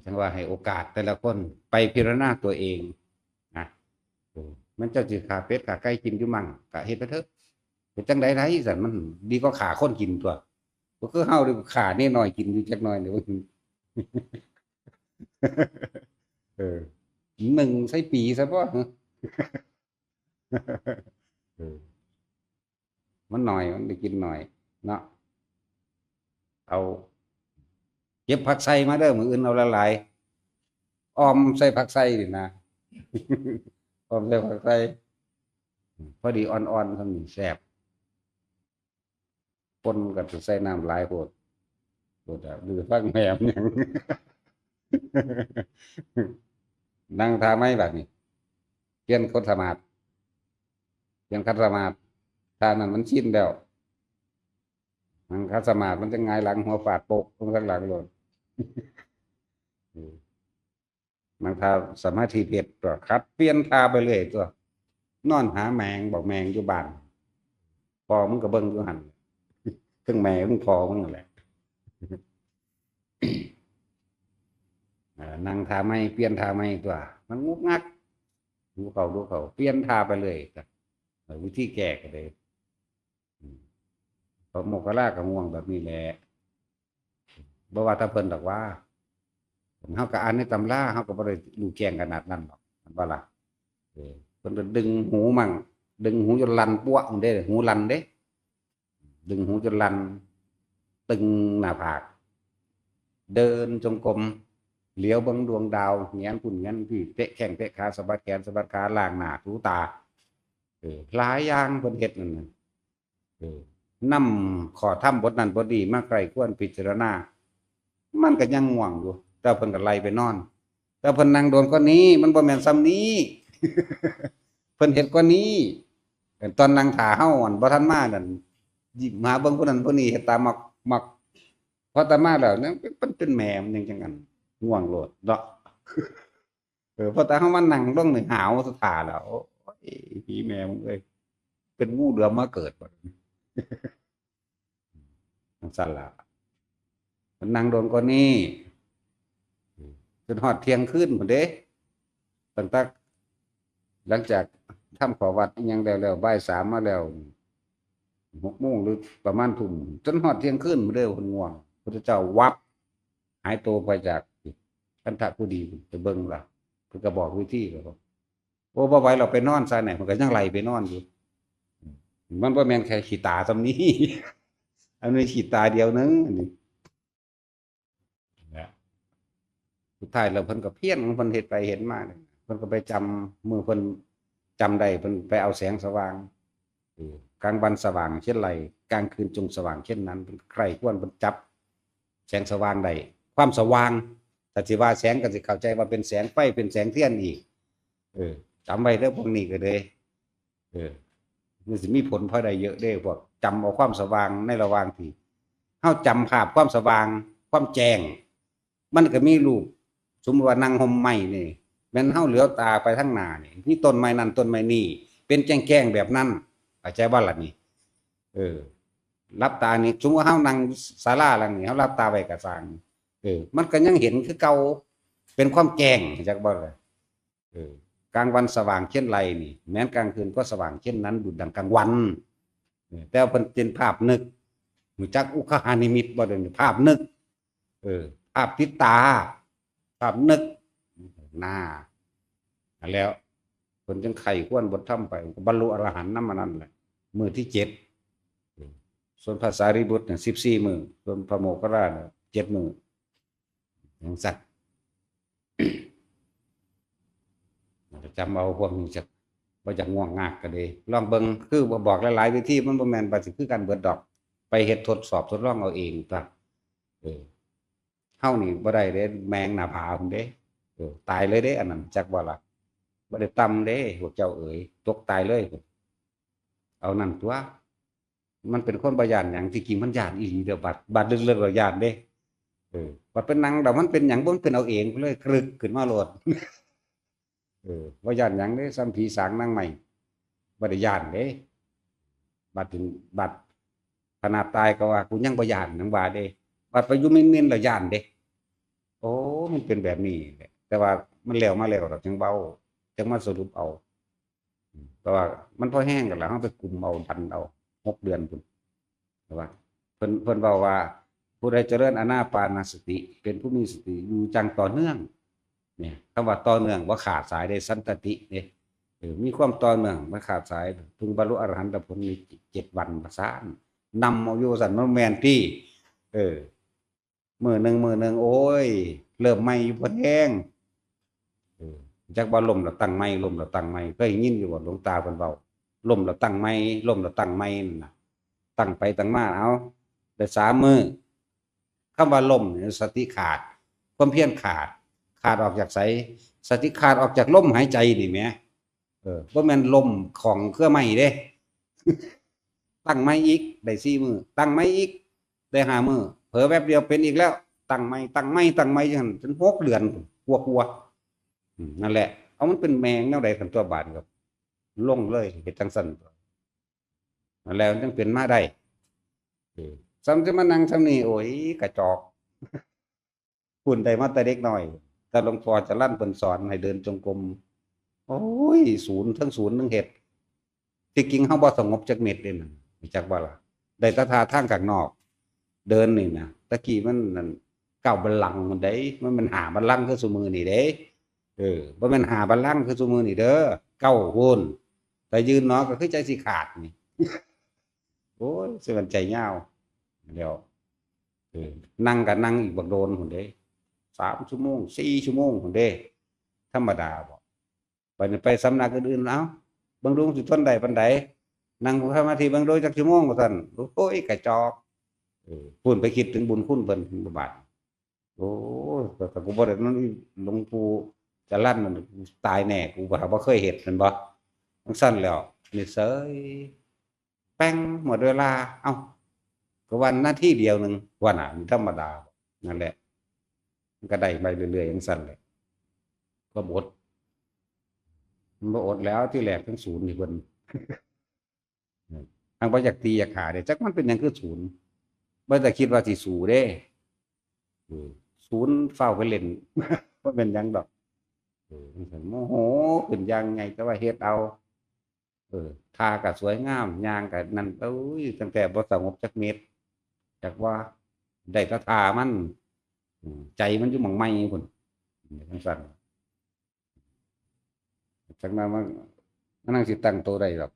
จั่งว่าให้โอกาสแต่ละคนไปพิจารณาตัวเองนะ เออ มันเจ้าสิฆ่าเป็ดฆ่าไก่กินอยู่มั่ง ก็เฮ็ดไปเถอะ เป็นจั่งใด๋ได๋ซั่น มันดีกว่าฆ่าคนกินตั๊ว ก็คือเฮานี่ฆ่าเน้น้อยกินอยู่จักหน่อยนี่ เออ หนึ่งใส่ปี๋ซะบ่ เออ มันน้อย มันได้กินน้อย เนาะ เอา เก็บผักไส่มาเด้อ มื้ออื่นเอาหลายๆ อ่อมใส่ผักไส่นี่นะ อ่อมใส่ผักไส่ พอดีอ่อนๆ ส่ำนี้แซ่บ ป่นก็ใส่น้ำหลายโพด โพดอะ หรือฟังแหมหยัง นั่งท่าใหม่บัดนี้ เปลี่ยนคนสมาธิ เปลี่ยนคัดสมาธิ ท่านั้นมันชินแล้ว นั่งคัดสมาธิมันจะหงายหลังหัวฟาดโปกลงทางหลังโลด เออ นั่งท่าสมาธิผิดตั๊ว คัดเปลี่ยนท่าไปเรื่อยตั๊ว นอนหาแมง บักแมงอยู่บ้าน พ่อมึงก็เบิ่งอยู่หั่น เทิงแม่เทิงพ่อมึงนั่นแหละ เอ่อ นั่งท่าใหม่ เปลี่ยนท่าใหม่ตั๊ว มันงุกงัก ดูเขา ดูเขา เปลี่ยนท่าไปเรื่อยตั๊ว เออ วิธีแก้ก็เลย อืม พระโมคคัลลาก็ง่วงแบบนี้แหละ บ่ว่าแต่เพิ่นดอกว่า เฮาก็อ่านในตำรา เฮาก็บ่ได้รู้แจ้งขนาดนั้นดอก แม่นบ่ล่ะ เออ เพิ่นก็ดึงหูมั่ง ดึงหูจนลั่นปั้วเด้ หูลั่นเด้ ดึงหูจนลั่น ตึงหน้าผาก เดินจงกรม เหลียวเบิ่งดวงดาว แหงนพุ้นแหงนพี้ เตะแข้งเตะขา สะบัดแขนสะบัดขา ล้างหน้าถูตา เออ หลายอย่างเพิ่นเฮ็ดนั่นน่ะ เออ นำข้อธรรมบทนั้นบทนี้มาใคร่ครวญพิจารณา มันก็ยังง่วงอยู่ แต่เพิ่นก็ไล่ไปนอน แต่เพิ่นนั่งโดนกว่านี้ มันบ่แม่นส่ำนี้ เพิ่นเฮ็ดกว่านี้ ตอนนั่งท่าเฮาอันบ่ทันมานั่น ยิ้มหาเบิ่งผู้นั้นผู้นี้ เฮ็ดตามักมัก พอตามาแล้วเนี่ย มันเป็นแม่มันยังจั่งอั้น ง่วงโลดเนาะ เออ พอตาเฮามานั่งลงนี่ หาวสะท่าแล้ว โอ้ย ผีแม่มึงเอ้ย เป็นงูเหลือมมาเกิดบัดนี้ จั่งซั้นล่ะ มันนั่งโดนกว่านี้ จนฮอดเที่ยงคืนพุ้นเด้ ตั้งแต่หลังจากทำข้อวัดอิหยังแล้ว แล้วบ่ายสามมาแล้ว หกโมงหรือประมาณทุ่ม จนฮอดเที่ยงคืนพุ้นเด้ เพิ่นง่วง พุทธเจ้าวับ หายตัวไปจากคันธกุฎี ไปเบิ่งล่ะ เพิ่นก็บอกวิธีแล้ว โอ้ บ่ไหวแล้ว ไปนอนซะเนี่ย มันก็ยังไล่ไปนอนอยู่ มันบ่แม่นแค่ขี้ตาส่ำนี้ อันนี้ขี้ตาเดียวหนึ่ง อันนี้ และสุดท้ายแล้วเพิ่นก็เพียรของเพิ่นเฮ็ดไปเฮ็ดมาเนี่ย เพิ่นก็ไปจำ มื้อเพิ่นจำได้ เพิ่นไปเอาแสงสว่าง เออ กลางวันสว่างเช่นไร กลางคืนจงสว่างเช่นนั้น เพิ่นใคร่ครวญ เพิ่นจับแสงสว่างได้ ความสว่าง ถ้าสิว่าแสงก็สิเข้าใจว่าเป็นแสงไฟ เป็นแสงเทียนอีก เออ จำไว้เด้อพวกนี้ก็เลย เออ มันสิมีผลพลอยได้เยอะเด้ พวกจำเอาความสว่างในระหว่างที่เฮาจำภาพความสว่าง ความแจ้ง มันก็มีรูป สมมุติว่านั่งห่มไม้นี่ แม่นเฮาเหลียวตาไปทางหน้านี่ มีต้นไม้นั่นต้นไม้นี่ เป็นแจ้งๆแบบนั้น เข้าใจบ่ล่ะนี่ เออ หลับตานี่ สมมุติว่าเฮานั่งศาลาหลังนี้ เฮาหลับตาไว้ก็ซ่าง เออ มันก็ยังเห็นคือเก่า เป็นความแจ้ง เข้าใจบ่ล่ะ เออ กลางวันสว่างเช่นไรนี่ แม้นกลางคืนก็สว่างเช่นนั้น ดุจดังกลางวัน เออ แต่ว่าเพิ่นเป็นภาพนึก รู้จักอุคหานิมิตบ่เดี๋ยวนี้ ภาพนึก เออ ภาพติดตา ภาพนึก น่า อันแล้ว เพิ่นจึงใคร่ครวญบทธรรมไป ก็บรรลุอรหันต์นำอันนั้นแหละ มื้อที่เจ็ด เออ ส่วนพระสารีบุตรเนี่ย สิบสี่มื้อ ส่วนพระโมคคัลลาเนี่ย เจ็ดมื้อ จั่งซั้น จำเอาพวกนี้ จัก บ่อยากง่วงงากก็ดี ลองเบิ่ง คือบอกหลายๆวิธี มันบ่แม่นว่าสิคือกันเบิดดอก ไปเฮ็ดทดสอบทดลองเอาเองตั๊ว เออ เฮานี่บ่ได้เด้ แมงหน้าผาพุ้นเด้ เออ ตายเลยเด้ อันนั้น จักบ่ล่ะ บ่ได้ต่ำเด้ พวกเจ้าเอ๋ย ตกตายเลย เอานั่นตั๊ว มันเป็นคนบ่ย้านหยัง ที่จริงมันย้านอีหลีเด้อ บัด บัดลึกๆแล้วย้านเด้ เออ บัดไปนั่งแล้วมันเป็นหยังบ่ มันเป็นเอาเองเลย กรึกขึ้นมาโลด เออ บ่ย้านหยังเด้ ส่ำผีสางนางไม้ บ่ได้ย้านเด้ บัดถึง บัดขนาดตายก็ว่า กูยังบ่ย้าน ยังว่าเด้ บัดไปอยู่เม่นๆแล้วย้านเด้ โอ้ มันเป็นแบบนี้แหละ แต่ว่ามันแล้วมาแล้วดอก จั่งเว้า จั่งมาสรุปเอา เพราะว่ามันพอแฮงกันแล้ว เฮาไปกุมเอาดันเอา หกเดือนพุ้น แต่ว่า เพิ่น เพิ่นเว้าว่า ผู้ใดเจริญอานาปานสติ เป็นผู้มีสติอยู่จั่งต่อเนื่อง เนี่ย คำว่าต่อเนื่องบ่ขาดสายเด้ สันตติเด้ เออ มีความต่อเนื่องบ่ขาดสาย เพิ่งบรรลุอรหันตผลในเจ็ดวันว่าซั่น นำเอาอยู่ว่าซั่น มันแม่นติ เออ มื้อหนึ่ง มื้อหนึ่ง โอ้ย เริ่มใหม่อยู่พอแฮง เออ จักว่าล้มแล้วตั้งใหม่ ล้มแล้วตั้งใหม่ เคยยินอยู่บ่ หลวงตาเพิ่นเว้า ล้มแล้วตั้งใหม่ ล้มแล้วตั้งใหม่นั่นน่ะ ตั้งไปตั้งมา เอ้า ได้สามมื้อ คำว่าล้มนี่สติขาด ความเพียรขาด ขาดออกจากไส สติขาดออกจากลมหายใจนี่แหม เออ บ่แม่นล้มของเครือไม้เด้ ตั้งใหม่อีก ได้สี่มื้อ ตั้งใหม่อีก ได้ห้ามื้อ เผลอแป๊บเดียวเป็นอีกแล้ว ตั้งใหม่ ตั้งใหม่ ตั้งใหม่จั่งซั่น จนหกเดือน กว่าๆ อืม นั่นแหละ เอามันเป็นแมงแนวใด คันตัวบาดนี่ก็ลงเลย เฮ็ดจั่งซั่น นั่นแหละ มันจั่งเป็นมาได้ เออ ซ้ำจะมานั่งซ้ำนี่ โอ้ย กระจอก พุ้นได้มาแต่เด็กน้อย แต่หลวงพ่อจรัญเพิ่นสอนให้เดินจงกรม โอ้ย ศูนย์ ทั้งศูนย์ ทั้งเฮ็ด ที่จริงเฮาบ่สงบจักเม็ดเด้นั่น รู้จักบ่ล่ะ ได้แต่ท่าทางข้างนอก เดินนี่นะ ตะกี้มันนั่น เก้าบัลลังก์มันได้ มันแม่นห้าบัลลังก์คือซุมื้อนี่เด้ เออ บ่แม่นห้าบัลลังก์คือซุมื้อนี่เด้อ เก้าพุ้น แต่ยืนเนาะก็คือใจสิขาดนี่ โอ้ย สิมันใจยาว แล้ว เออ นั่งก็นั่งอีกบักโดนพุ้นเด้ สามชั่วโมง สี่ชั่วโมงพุ้นเด้ ธรรมดาบ่ บัดนี้ไปสำนักอื่นๆ เอ้า เบิ่งดูสิทนได้ปานใด นั่งสมาธิเบิ่งดูจักชั่วโมงว่าซั่น โอ้ย กระจอก เออ พุ้นไปคิดถึงบุญคุณเพิ่นบาด โอ้ย แต่กูบ่ได้นั่น หลวงปู่จรัญนั่น กูตายแน่ กูบ่ บ่เคยเฮ็ดแม่นบ่ จั่งซั่นแล้ว นี่เสย แป้ง หมดเวลา เอ้า ก็วันนาทีเดียวหนึ่ง ว่าน่ะ มันธรรมดา นั่นแหละ มันก็ได้ไปเรื่อยๆ จั่งซั่นแหละ ความอด มันบ่อดแล้ว ที่แรกทั้งศูนย์นี่เพิ่น ทางบ่อยากตีอยากหาเด้ จักมันเป็นหยังคือศูนย์ บ่ได้คิดว่าสิสู้เด้ เออ ศูนย์ ฟ้าวไปเล่น บ่เป็นหยังดอก เออ จั่งซั่น โมโหขึ้นอย่างใหญ่ แต่ว่าเฮ็ดเอา เออ ท่าก็สวยงาม ย่างก็นั่น โอ้ย ตั้งแต่บ่สงบจักเม็ด จักว่าได้แต่ท่ามัน อืม ใจมันอยู่หม่องใหม่พุ้น จั่งซั่น จักนั้นมัน มันนั่งสิตั้งโตได้ดอก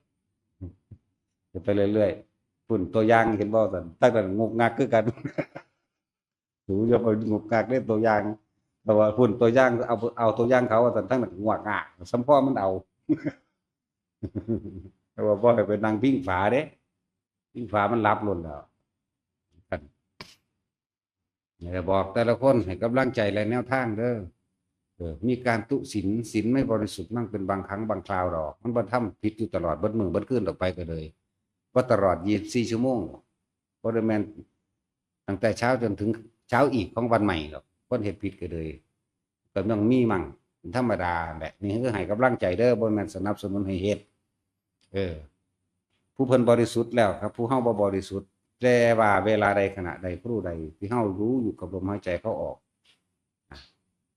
เฮ็ดไปเรื่อยๆ พุ้น ตัวอย่างเห็นบ่ซั่น ตั้งแต่งกงักคือกัน สูอย่าไปงกงักเด้ตัวอย่าง แต่ว่าพุ้นตัวอย่าง เอา เอาตัวอย่างเขาว่าซั่น ทั้งนั้นงวกงาก สำพอมันเอา แต่ว่าบ่ให้ไปนั่งพิงฝาเด้ พิงฝามันหลับโลดแล้ว นี่แหละบอกแต่ละคนให้กำลังใจและแนวทางเด้อ เออ มีการตุศีล ศีลไม่บริสุทธิ์มั่งเป็นบางครั้งบางคราวดอก มันบ่ทำผิดอยู่ตลอดเบิดมื้อเบิดคืนออกไปก็เลย บ่ตลอดยี่สิบสี่ชั่วโมง บ่ได้แม่นตั้งแต่เช้าจนถึงเช้าอีกของวันใหม่ดอก คนเฮ็ดผิดก็เลย ก็ต้องมีมั่ง เป็นธรรมดาแหละ นี่คือให้กำลังใจเด้อ บ่แม่นสนับสนุนให้เฮ็ด เออ ผู้เพิ่นบริสุทธิ์แล้วครับ ผู้เฮาบ่บริสุทธิ์ แต่ว่าเวลาใดขณะใดครู่ใดที่เฮารู้อยู่กับลมหายใจเข้าออก อ่ะ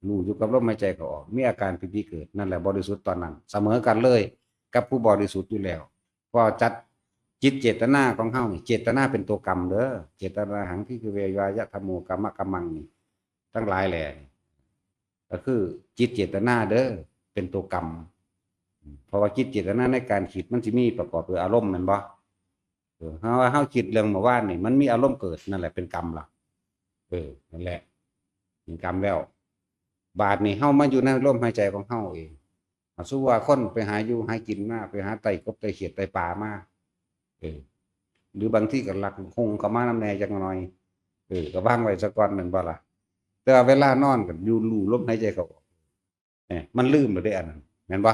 รู้อยู่กับลมหายใจเข้าออก มีอาการปีติเกิด นั่นแหละบริสุทธิ์ตอนนั้น เสมอกันเลยกับผู้บริสุทธิ์อยู่แล้ว พอจัดจิตเจตนาของเฮานี่ เจตนาเป็นตัวกรรมเด้อ เจตนาหัง ภิกขเว วายะธัมโม กัมมะกัมมังนี่ ทั้งหลายแหล่นี่ ก็คือจิตเจตนาเด้อ เป็นตัวกรรม เพราะว่าจิตเจตนาในการคิดมันสิมีประกอบด้วยอารมณ์แม่นบ่ เออ เฮาว่าเฮาคิดเรื่องเมื่อวานนี่ มันมีอารมณ์เกิด นั่นแหละเป็นกรรมล่ะ เออ นั่นแหละ เป็นกรรมแล้ว บาดนี้เฮามาอยู่ในลมหายใจของเฮาเอง อ่ะ สมมุติว่าคนไปหาอยู่หากินมา ไปหาไต่กบไต่เขียดไต่ปลามา เออ หรือบางทีก็ลักหงเข้ามานำแหน่จักหน่อย เออ ก็วางไว้ซะก่อนแม่นบ่ล่ะ แต่ว่าเวลานอนก็อยู่รู้ลมหายใจเข้าออก เอ้ย มันลืมแล้วเด้อันนั้น แม่นบ่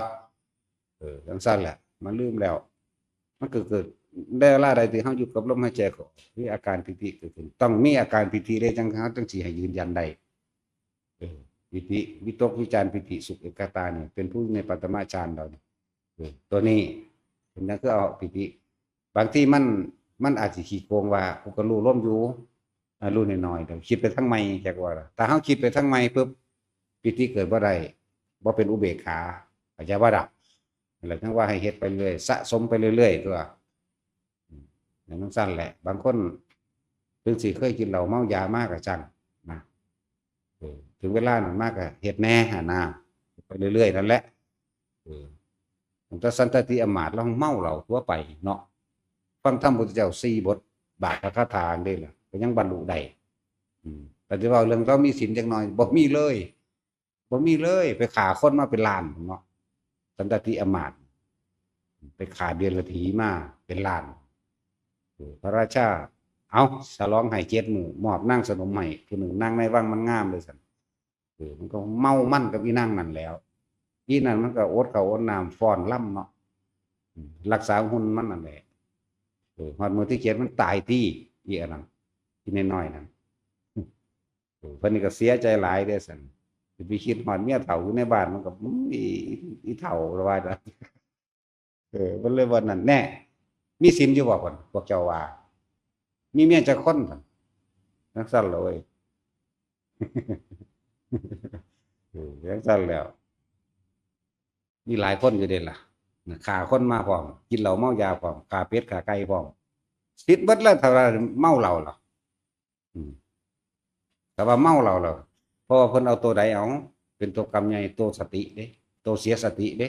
เออ จั่งซั่นแหละ มันลืมแล้ว มันก็เกิด ในเวลาใดที่เฮาอยู่กับลมหายใจเข้าออก มีอาการปีติเกิดขึ้น ต้องมีอาการปีติเด้ จั่ง เฮาจั่งสิให้ยืนยันได้ เออ ปีติ วิตกวิจารปีติสุขเอกคตานี่ เป็นผู้ในปัตตมฌานแล้วนี่ เออ ตัวนี้ เป็นหยังคือเอาปีติ บางทีมัน มันอาจสิขี้โกงว่า กูก็รู้ลมอยู่ อ่า รู้น้อยๆ แต่คิดไปทางใหม่ จักว่าล่ะ ถ้าเฮาคิดไปทางใหม่ปุ๊บ ปีติเกิดบ่ได้ บ่เป็นอุเบกขา เข้าใจบ่ล่ะ นั่นแหละ จั่งว่าให้เฮ็ดไปเรื่อย สะสมไปเรื่อยๆ ตัว อืม อย่างนั้นสั้นแหละ บางคนถึงสิเคยกินเหล้าเมายามาก็ช่างนะ เออ ถึงเวลานั้นมาก็เฮ็ดแหน่หั่นนะ ไปเรื่อยๆ นั่นแหละ เออ ตั้งแต่สันตติอำมาตย์ลาวเมาเหล้าทั่วไปเนาะ ฟังธรรมพุทธเจ้าสี่บท บาทพระคาถาเด้ล่ะ ก็ยังบรรลุได้ อืม แต่ที่ว่าเรื่องลาวมีศีลจักหน่อย บ่มีเลย บ่มีเลย ไปฆ่าคนมาเป็นล้านเนาะ สันตติอำมาตย์ ไปฆ่าเดรัจฉีมาเป็นล้าน เออ พระราชา เอา ฉลองให้เจ็ดมื้อ มอบนางสนมให้ผู้หนึ่ง นางในวังมันงามเลยซั่น เออ มันก็เมามันกับอีนางนั่นแล้ว อีนั่นมันก็อดข้าวอดน้ำฟ้อนรำเนาะ อืม รักษาหุ่นมันนั่นแหละ เออ ฮอดมื้อที่เจ็ดมันตายติ อีอันนั้น อีน้อยๆ นั่น เออ เพิ่นนี่ก็เสียใจหลายเด้ซั่น สิไปคิดฮอดเมียเฒ่าอยู่ในบ้านมันก็ อืม อี อีเฒ่าละว่านะ เออ เพิ่นเลยว่านั่นแน่ มีศีลอยู่บ่ เพิ่น พวกเจ้าว่า มีเมียจักคน ซั่น จั่งซั่นล่ะเว้ย เออ จั่งซั่นแล้ว มีหลายคนอยู่เด้ล่ะ ฆ่าคนมาพร้อม กินเหล้าเมายาพร้อม ฆ่าเป็ดฆ่าไก่พร้อม ผิดเบิดแล้ว ถ้าว่าเมาเหล้าล่ะ อืม แต่ว่าเมาเหล้าแล้ว เพราะว่าเพิ่นเอาตัวใดเอา เป็นตัวกรรมใหญ่ ตัวสติเด้ ตัวเสียสติเด้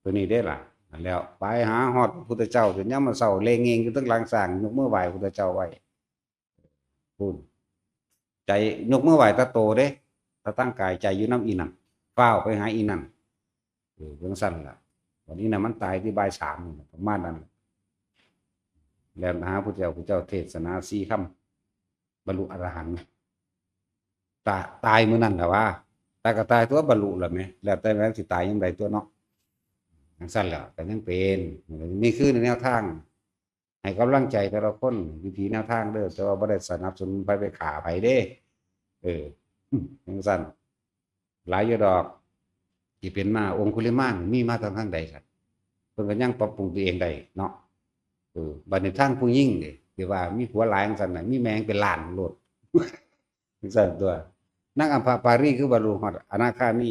ตัวนี้เด้ล่ะ นั่นแล้ว ไปหาฮอดพระพุทธเจ้า จนยามมื้อเช้า เลงเงงอยู่เทิงหลังช้าง ยกมือไหว้พระพุทธเจ้าไว้ พู้น ใจยกมือไหว้แต่โตเด้ แต่ตั้งกายใจอยู่นำอีนั่น ฟ้าวไปหาอีนั่น เออ จั่งซั่นล่ะ วันนี้น่ะมันตายที่บ่ายสามนี่ล่ะ ประมาณนั้นล่ะ แล้วหาพุทธเจ้า พุทธเจ้าเทศนาสี่คำ บรรลุอรหันต์ ตา-, ตายมื้อนั้นล่ะว่า ตายก็ตายตัว บรรลุล่ะแหม แล้วแต่แม่นสิตายยามใดตัวเนาะ จั่งซั่นล่ะ ก็ยังเป็น นี่คือแนวทาง ให้กำลังใจแต่ละคน วิธีแนวทางเด้อ แต่ว่าบ่ได้สนับสนุนไผไปฆ่าไผเด้ เออ จั่งซั่น หลายอยู่ดอก ที่เป็นมา องคุลิมานมีมาทาง ทางใดซั่น เพิ่นก็ยังปรับปรุงตัวเองได้เนาะ เออ บัดนี้ทางผู้หญิงนี่ ที่ว่ามีผัวหลายจั่งซั่นน่ะ มีแม่งเป็นล้านโลด จั่งซั่นตัว นางอัมพปาลีคือบรรลุฮอดอนาคามี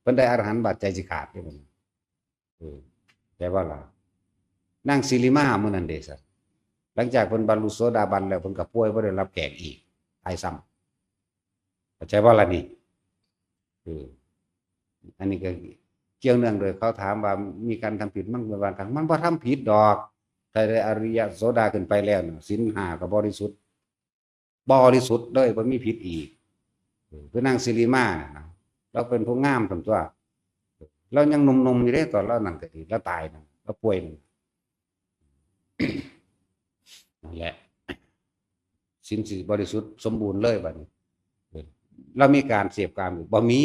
เพิ่นได้อรหันต์บาดใจสิขาดเด้ เพิ่น เออ เข้าใจบ่ล่ะ นางสิริมามื้อนั้นเด้ซั่น หลังจากเพิ่นบรรลุโสดาบันแล้ว เพิ่นก็ป่วยบ่ได้รับแขกอีก ตายซ้ำ เข้าใจบ่ล่ะนี่ เออ อันนี้ก็เกี่ยวเนื่องโดยเขาถามว่ามีการทำผิดมั้ง เพิ่นว่า มันบ่ทำผิดดอก ถ้าได้อริยะโสดาขึ้นไปแล้วน่ะ ศีลห้าก็บริสุทธิ์ บริสุทธิ์เลย บ่มีผิดอีก เออ คือนางสิริมาน่ะนะ ลาวเป็นผู้งามซั่นตัว ลาวยังหนุ่มๆ อยู่เด้ ตอนลาวนั่นก็ดี ลาวตายนั่น ลาวป่วยนั่น นั่นแหละ ศีลสิบริสุทธิ์สมบูรณ์เลยบัดนี้ เออ ลาวมีการเสพกามอยู่บ่ มี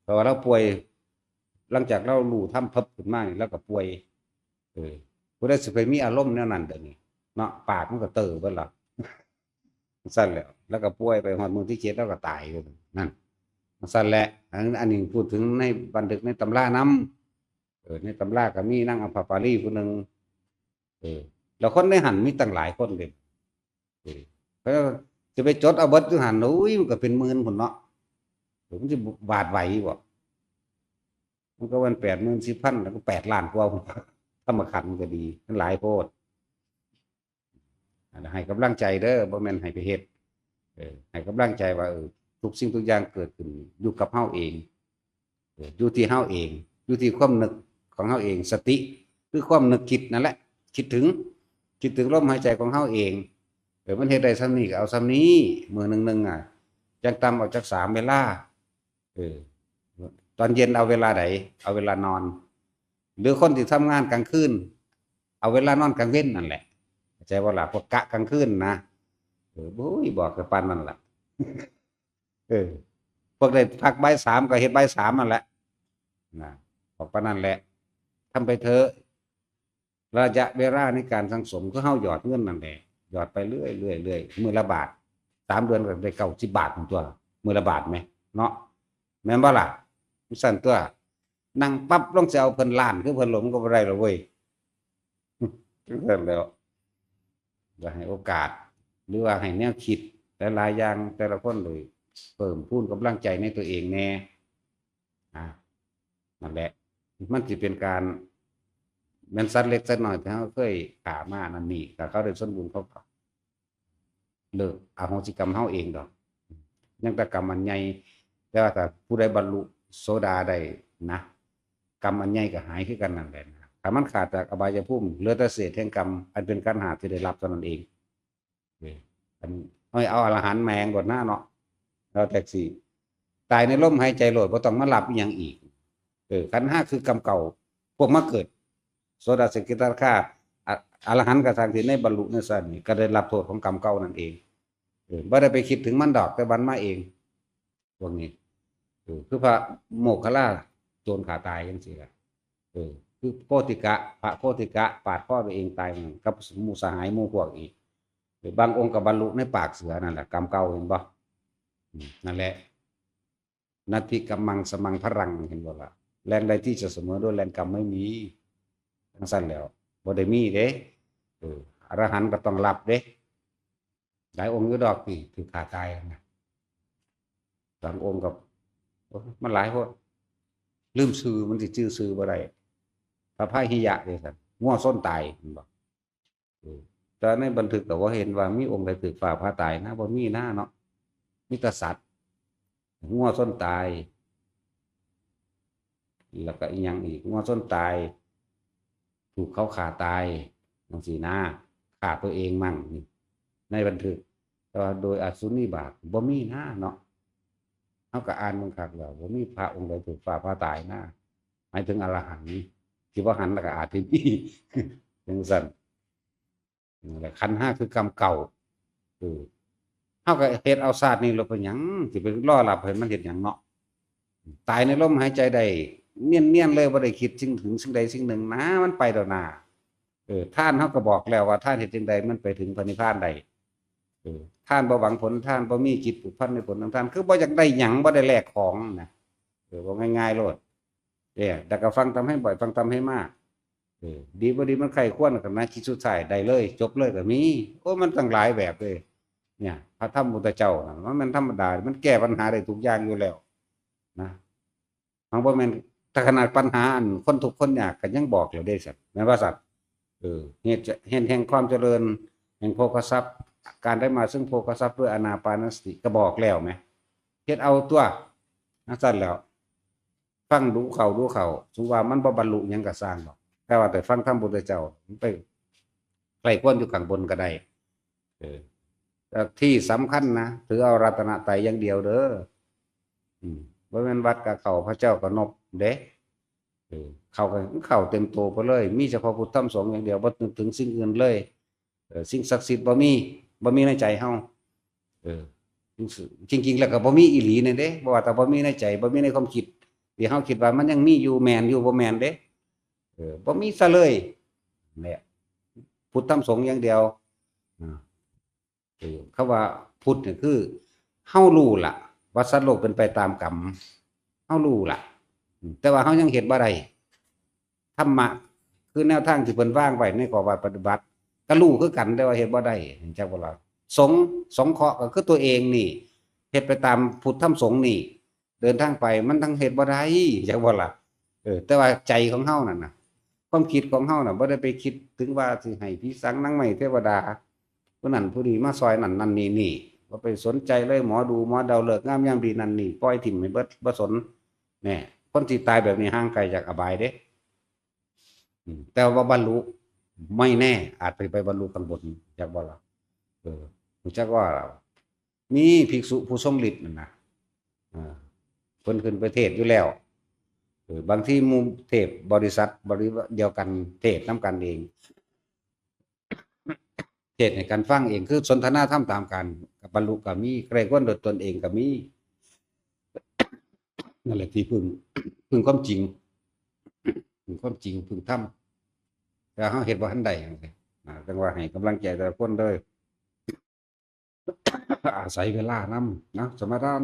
เพราะว่าลาวป่วย หลังจากลาวรู้ธรรมพับขึ้นมานี่ ลาวก็ป่วย เออ ผู้ใดสิไปมีอารมณ์แนวนั้นเดี๋ยวนี้เนาะ ปากมันก็เตอเบิดละ ซั่นแหละ แล้วก็ป่วยไปฮอดมื้อที่เจ็ด แล้วก็ตายอยู่นั่น ซั่นแหละ อัน อันนี้พูดถึงในบันทึกในตำรานำ เออ ในตำราก็มีนางอัมพปาลีผู้หนึ่ง เออ แล้วคนในหั่นมีตั้งหลายคนเด้ เออ เขาจะไปจดเอาเบิดอยู่หั่น อุ้ย มันก็เป็นหมื่นพุ้นเนาะ เออ มันสิหวาดไหวบ่ มันก็วันแปดหมื่นสิบพัน แล้วก็แปดล้านกว่าพุ้น ธรรมขันธ์ก็ดี มันหลายโพด อันนั้นให้กำลังใจเด้อ บ่แม่นให้ไปเฮ็ด เออ ให้กำลังใจว่า เออ ทุกสิ่งทุกอย่างเกิดขึ้นอยู่กับเฮาเอง เออ อยู่ที่เฮาเอง อยู่ที่ความนึกของเฮาเอง สติคือความนึกคิดนั่นแหละ คิดถึง คิดถึงลมหายใจของเฮาเอง เออ มันเฮ็ดได้ส่ำนี้ก็เอาส่ำนี้ มื้อหนึ่งๆ อ่ะ จั่งต่ำเอาจักสามเวลา เออ ตอนเย็นเอาเวลาใด เอาเวลานอน หรือคนที่ทำงานกลางคืน เอาเวลานอนกลางเว็นนั่นแหละ เข้าใจบ่ล่ะ พวกกะกลางคืนนะ เออ บุ้ย บอกคือปานนั่นล่ะ เออ พวกได้พักบ่ายสามก็เฮ็ดบ่ายสามนั่นแหละ นะ บอกปานนั่นแหละ ทำไปเถอะ ระยะเวลาในการสั่งสม คือเฮาหยอดเงินนั่นแหละ หยอดไปเรื่อยๆ เรื่อยๆ มื้อละบาท สามเดือนก็ได้เก้าสิบบาทพุ้นตัว มื้อละบาทแหม เนาะ แม่นบ่ล่ะ จั่งซั่นตัว นั่งปั๊บลงสิเอาเพิ่นล้าน คือเพิ่นโลด มันก็บ่ได้หรอกเว้ย จั่งซั่นแหล้ว ก็ให้โอกาส หรือว่าให้แนวคิดหลายๆ อย่าง แต่ละคนเลย เพิ่มพูนกำลังใจในตัวเองแหน่ อ่า นั่นแหละ มันสิเป็นการ แม่นสัตว์เล็กสัตว์น้อยที่เฮาเคยฆ่ามานั่นนี่ ถ้าเขาได้ส่วนบุญเขาก็เลิกอโหสิกรรมเฮาเองดอก ยังแต่กรรมอันใหญ่ แต่ว่าถ้าผู้ใดบรรลุโสดาได้นะ กรรมอันใหญ่ก็หายคือกันนั่นแหละนะ ถ้ามันขาดจากอบายภูมิ เหลือแต่เศษแห่งกรรม อันเป็นขันธ์ห้าที่ได้รับเท่านั้นเอง เออ อัน เอา เอาอรหันต์แม่งโลดหน้าเนาะ แล้วแต่สิ ตายในลมหายใจโลด บ่ต้องมารับอิหยังอีก เออ ขันธ์ห้าคือกรรมเก่า พวกมาเกิด โสดา สกิทาคา อะ อรหันต์ก็ตามที่ในบรรลุในสันนี่ ก็ได้รับโทษของกรรมเก่านั่นเอง เออ บ่ได้ไปคิดถึงมันดอก แต่มันมาเอง พวกนี้ เออ คือพระโมคคัลลาโจรฆ่าตายจังซี่ล่ะ เออ คือโกติกะ พระโกติกะปาดคอตัวเองตายนั่น กับหมู่สหายหมู่พวกอีก เออ บางองค์ก็บรรลุในปากเสือนั่นแหละ กรรมเก่า เห็นบ่ อืม นั่นแหละ นัตถิกรรมังสมังพรัง เห็นบ่ล่ะ แรงใดที่จะเสมอด้วยแรงกรรมไม่มี จังซั่นแล้ว บ่ได้มีเด้ เออ อรหันต์ก็ต้องรับเด้ หลายองค์อยู่ดอกนี่ถืกฆ่าตายนะ บางองค์ก็ โอ้ย มันหลายโพด ลืมชื่อ มันสิชื่อชื่อบ่ได้ พระพาหิยะเด้ซั่น งัวชนตาย เห็นบ่ เออ แต่ในบันทึกก็บ่เห็นว่ามีองค์ใดถืกฟ้าผ่าตายนะ บ่มีนะเนาะ มีแต่สัตว์ งัวชนตาย แล้วก็อีหยังอีก งัวชนตาย ถูกเขาฆ่าตาย จังซี่นะ ฆ่าตัวเองมั่งนี่ ในบันทึก แต่ว่าโดยอสุญญนิบาตบ่มีนะเนาะ เฮาก็อ่านเบิ่งคักแล้ว บ่มีพระองค์ใดถูกฟ้าผ่าตายนะ หมายถึงอรหันต์ ที่บ่หันแล้วก็อาจสิมี จังซั่น นั่นแหละ ขันธ์ห้าคือกรรมเก่า เออ เฮาก็เฮ็ดเอาชาตินี้แล้วเป็นหยัง สิไปรอรับให้มันเฮ็ดหยังเนาะ ตายในลมหายใจได้ เนียนๆ เลย บ่ได้คิดสิ่งถึงสิ่งใดสิ่งหนึ่งนะ มันไปแล้วนะ เออ ทานเฮาก็บอกแล้วว่าทานเฮ็ดจั่งใดมันไปถึงพระนิพพานได้ เออ ทานบ่หวังผล ทานบ่มีจิตผูกพันในผลทางทาน คือบ่อยากได้หยัง บ่ได้แลกของนะ เออ เว้าง่ายๆ โลด เนี่ย แต่ก็ฟังธรรมให้บ่อย ฟังธรรมให้มาก เออ ดีบ่ดีมันใคร่ครวญกันนะ คิดสุดท้ายได้เลย จบเลยก็มี โอ้ มันตั้งหลายแบบเลย เนี่ย พระธรรมพุทธเจ้านะ มันแม่นธรรมดา มันแก้ปัญหาได้ทุกอย่างอยู่แล้ว นะ มันบ่แม่น แต่ขนาดปัญหาอันคนทุกข์คนยากก็ยังบอกแล้วเด้สัตว์ แม่นว่าสัตว์ เออ เหตุจะ เหตุแห่งความเจริญ แห่งโภคทรัพย์ การได้มาซึ่งโภคทรัพย์ด้วยอานาปานสติ ก็บอกแล้วไหม เฮ็ดเอาตัว จั่งซั่นแล้ว ฟังดูเข้าดูเข้า สมมุติว่ามันบ่บรรลุหยังก็ซ่างดอก แต่ว่าแต่ฟังธรรมพุทธเจ้า มันไปใคร่ครวญอยู่ข้างบนก็ได้ เออ แต่ที่สำคัญนะ ถือเอารัตนตรัยอย่างเดียวเด้อ อืม บ่แม่นวัดก็เข้า พระเจ้าก็นบเด้ เออ เข้าก็เข้าเต็มตัวไปเลย มีเฉพาะพุทธธรรมสงฆ์อย่างเดียว บ่นึกถึงสิ่งอื่นเลย เออ สิ่งศักดิ์สิทธิ์บ่มี บ่มีในใจเฮา เออ จริงๆ แล้วก็บ่มีอีหลีนั่นเด้ บ่ว่าแต่บ่มีในใจ บ่มีในความคิด ที่เฮาคิดว่ามันยังมีอยู่ แม่นอยู่ บ่แม่นเด้ เออ บ่มีซะเลย เนี่ย พุทธธรรมสงฆ์อย่างเดียว อ่า เออ คำว่าพุทธนี่คือ เฮารู้ล่ะ ว่าสัตว์โลกเป็นไปตามกรรม เฮารู้ล่ะ อืม แต่ว่าเฮายังเฮ็ดบ่ได้ ธรรมะ คือแนวทางที่เพิ่นวางไว้ในข้อวัดปฏิบัติ ก็รู้คือกัน แต่ว่าเฮ็ดบ่ได้ จักบ่ล่ะ สง สงเคราะห์ก็คือตัวเองนี่ เฮ็ดไปตามพุทธธรรมสงฆ์นี่ เดินทางไปมันทั้งเฮ็ดบ่ได้ จักบ่ล่ะ เออ แต่ว่าใจของเฮานั่นน่ะ ความคิดของเฮาน่ะ บ่ได้ไปคิดถึงว่าสิให้ผีสางนางไม้เทวดา ผู้นั้นผู้นี้มาซอยนั่นนั่นนี่นี่ บ่ไปสนใจเลย หมอดูหมอเดาฤกษ์งามยามดีนั่นนี่ ปล่อยถิ่มให้เบิด บ่สน แน่ คนที่ตายแบบนี้ห่างไกลจากอบายเด้ อืม แต่ว่าบรรลุ ไม่แน่ อาจไป ไปบรรลุข้างบน จักบ่ล่ะ เออ รู้จักว่าล่ะ มีภิกษุผู้ทรงฤทธิ์นั่นนะ อ่า เพิ่นขึ้นไปเทศน์อยู่แล้ว เออ บางทีหมู่เทพบริษัทบริวารเดียวกันเทศน์นำกันเอง เทศน์ให้กันฟังเอง คือสนทนาธรรมตามกัน กับบรรลุก็มี ใคร่ครวญโดยตนเองก็มี นั่นแหละที่พึ่ง พึ่งความจริง พึ่งความจริง พึ่งธรรม แต่เฮาเฮ็ดบ่ทันได้จังซี้ อ่า จังว่าให้กำลังใจแต่ละคนเด้อ อาศัยเวลานำนะ สมาทาน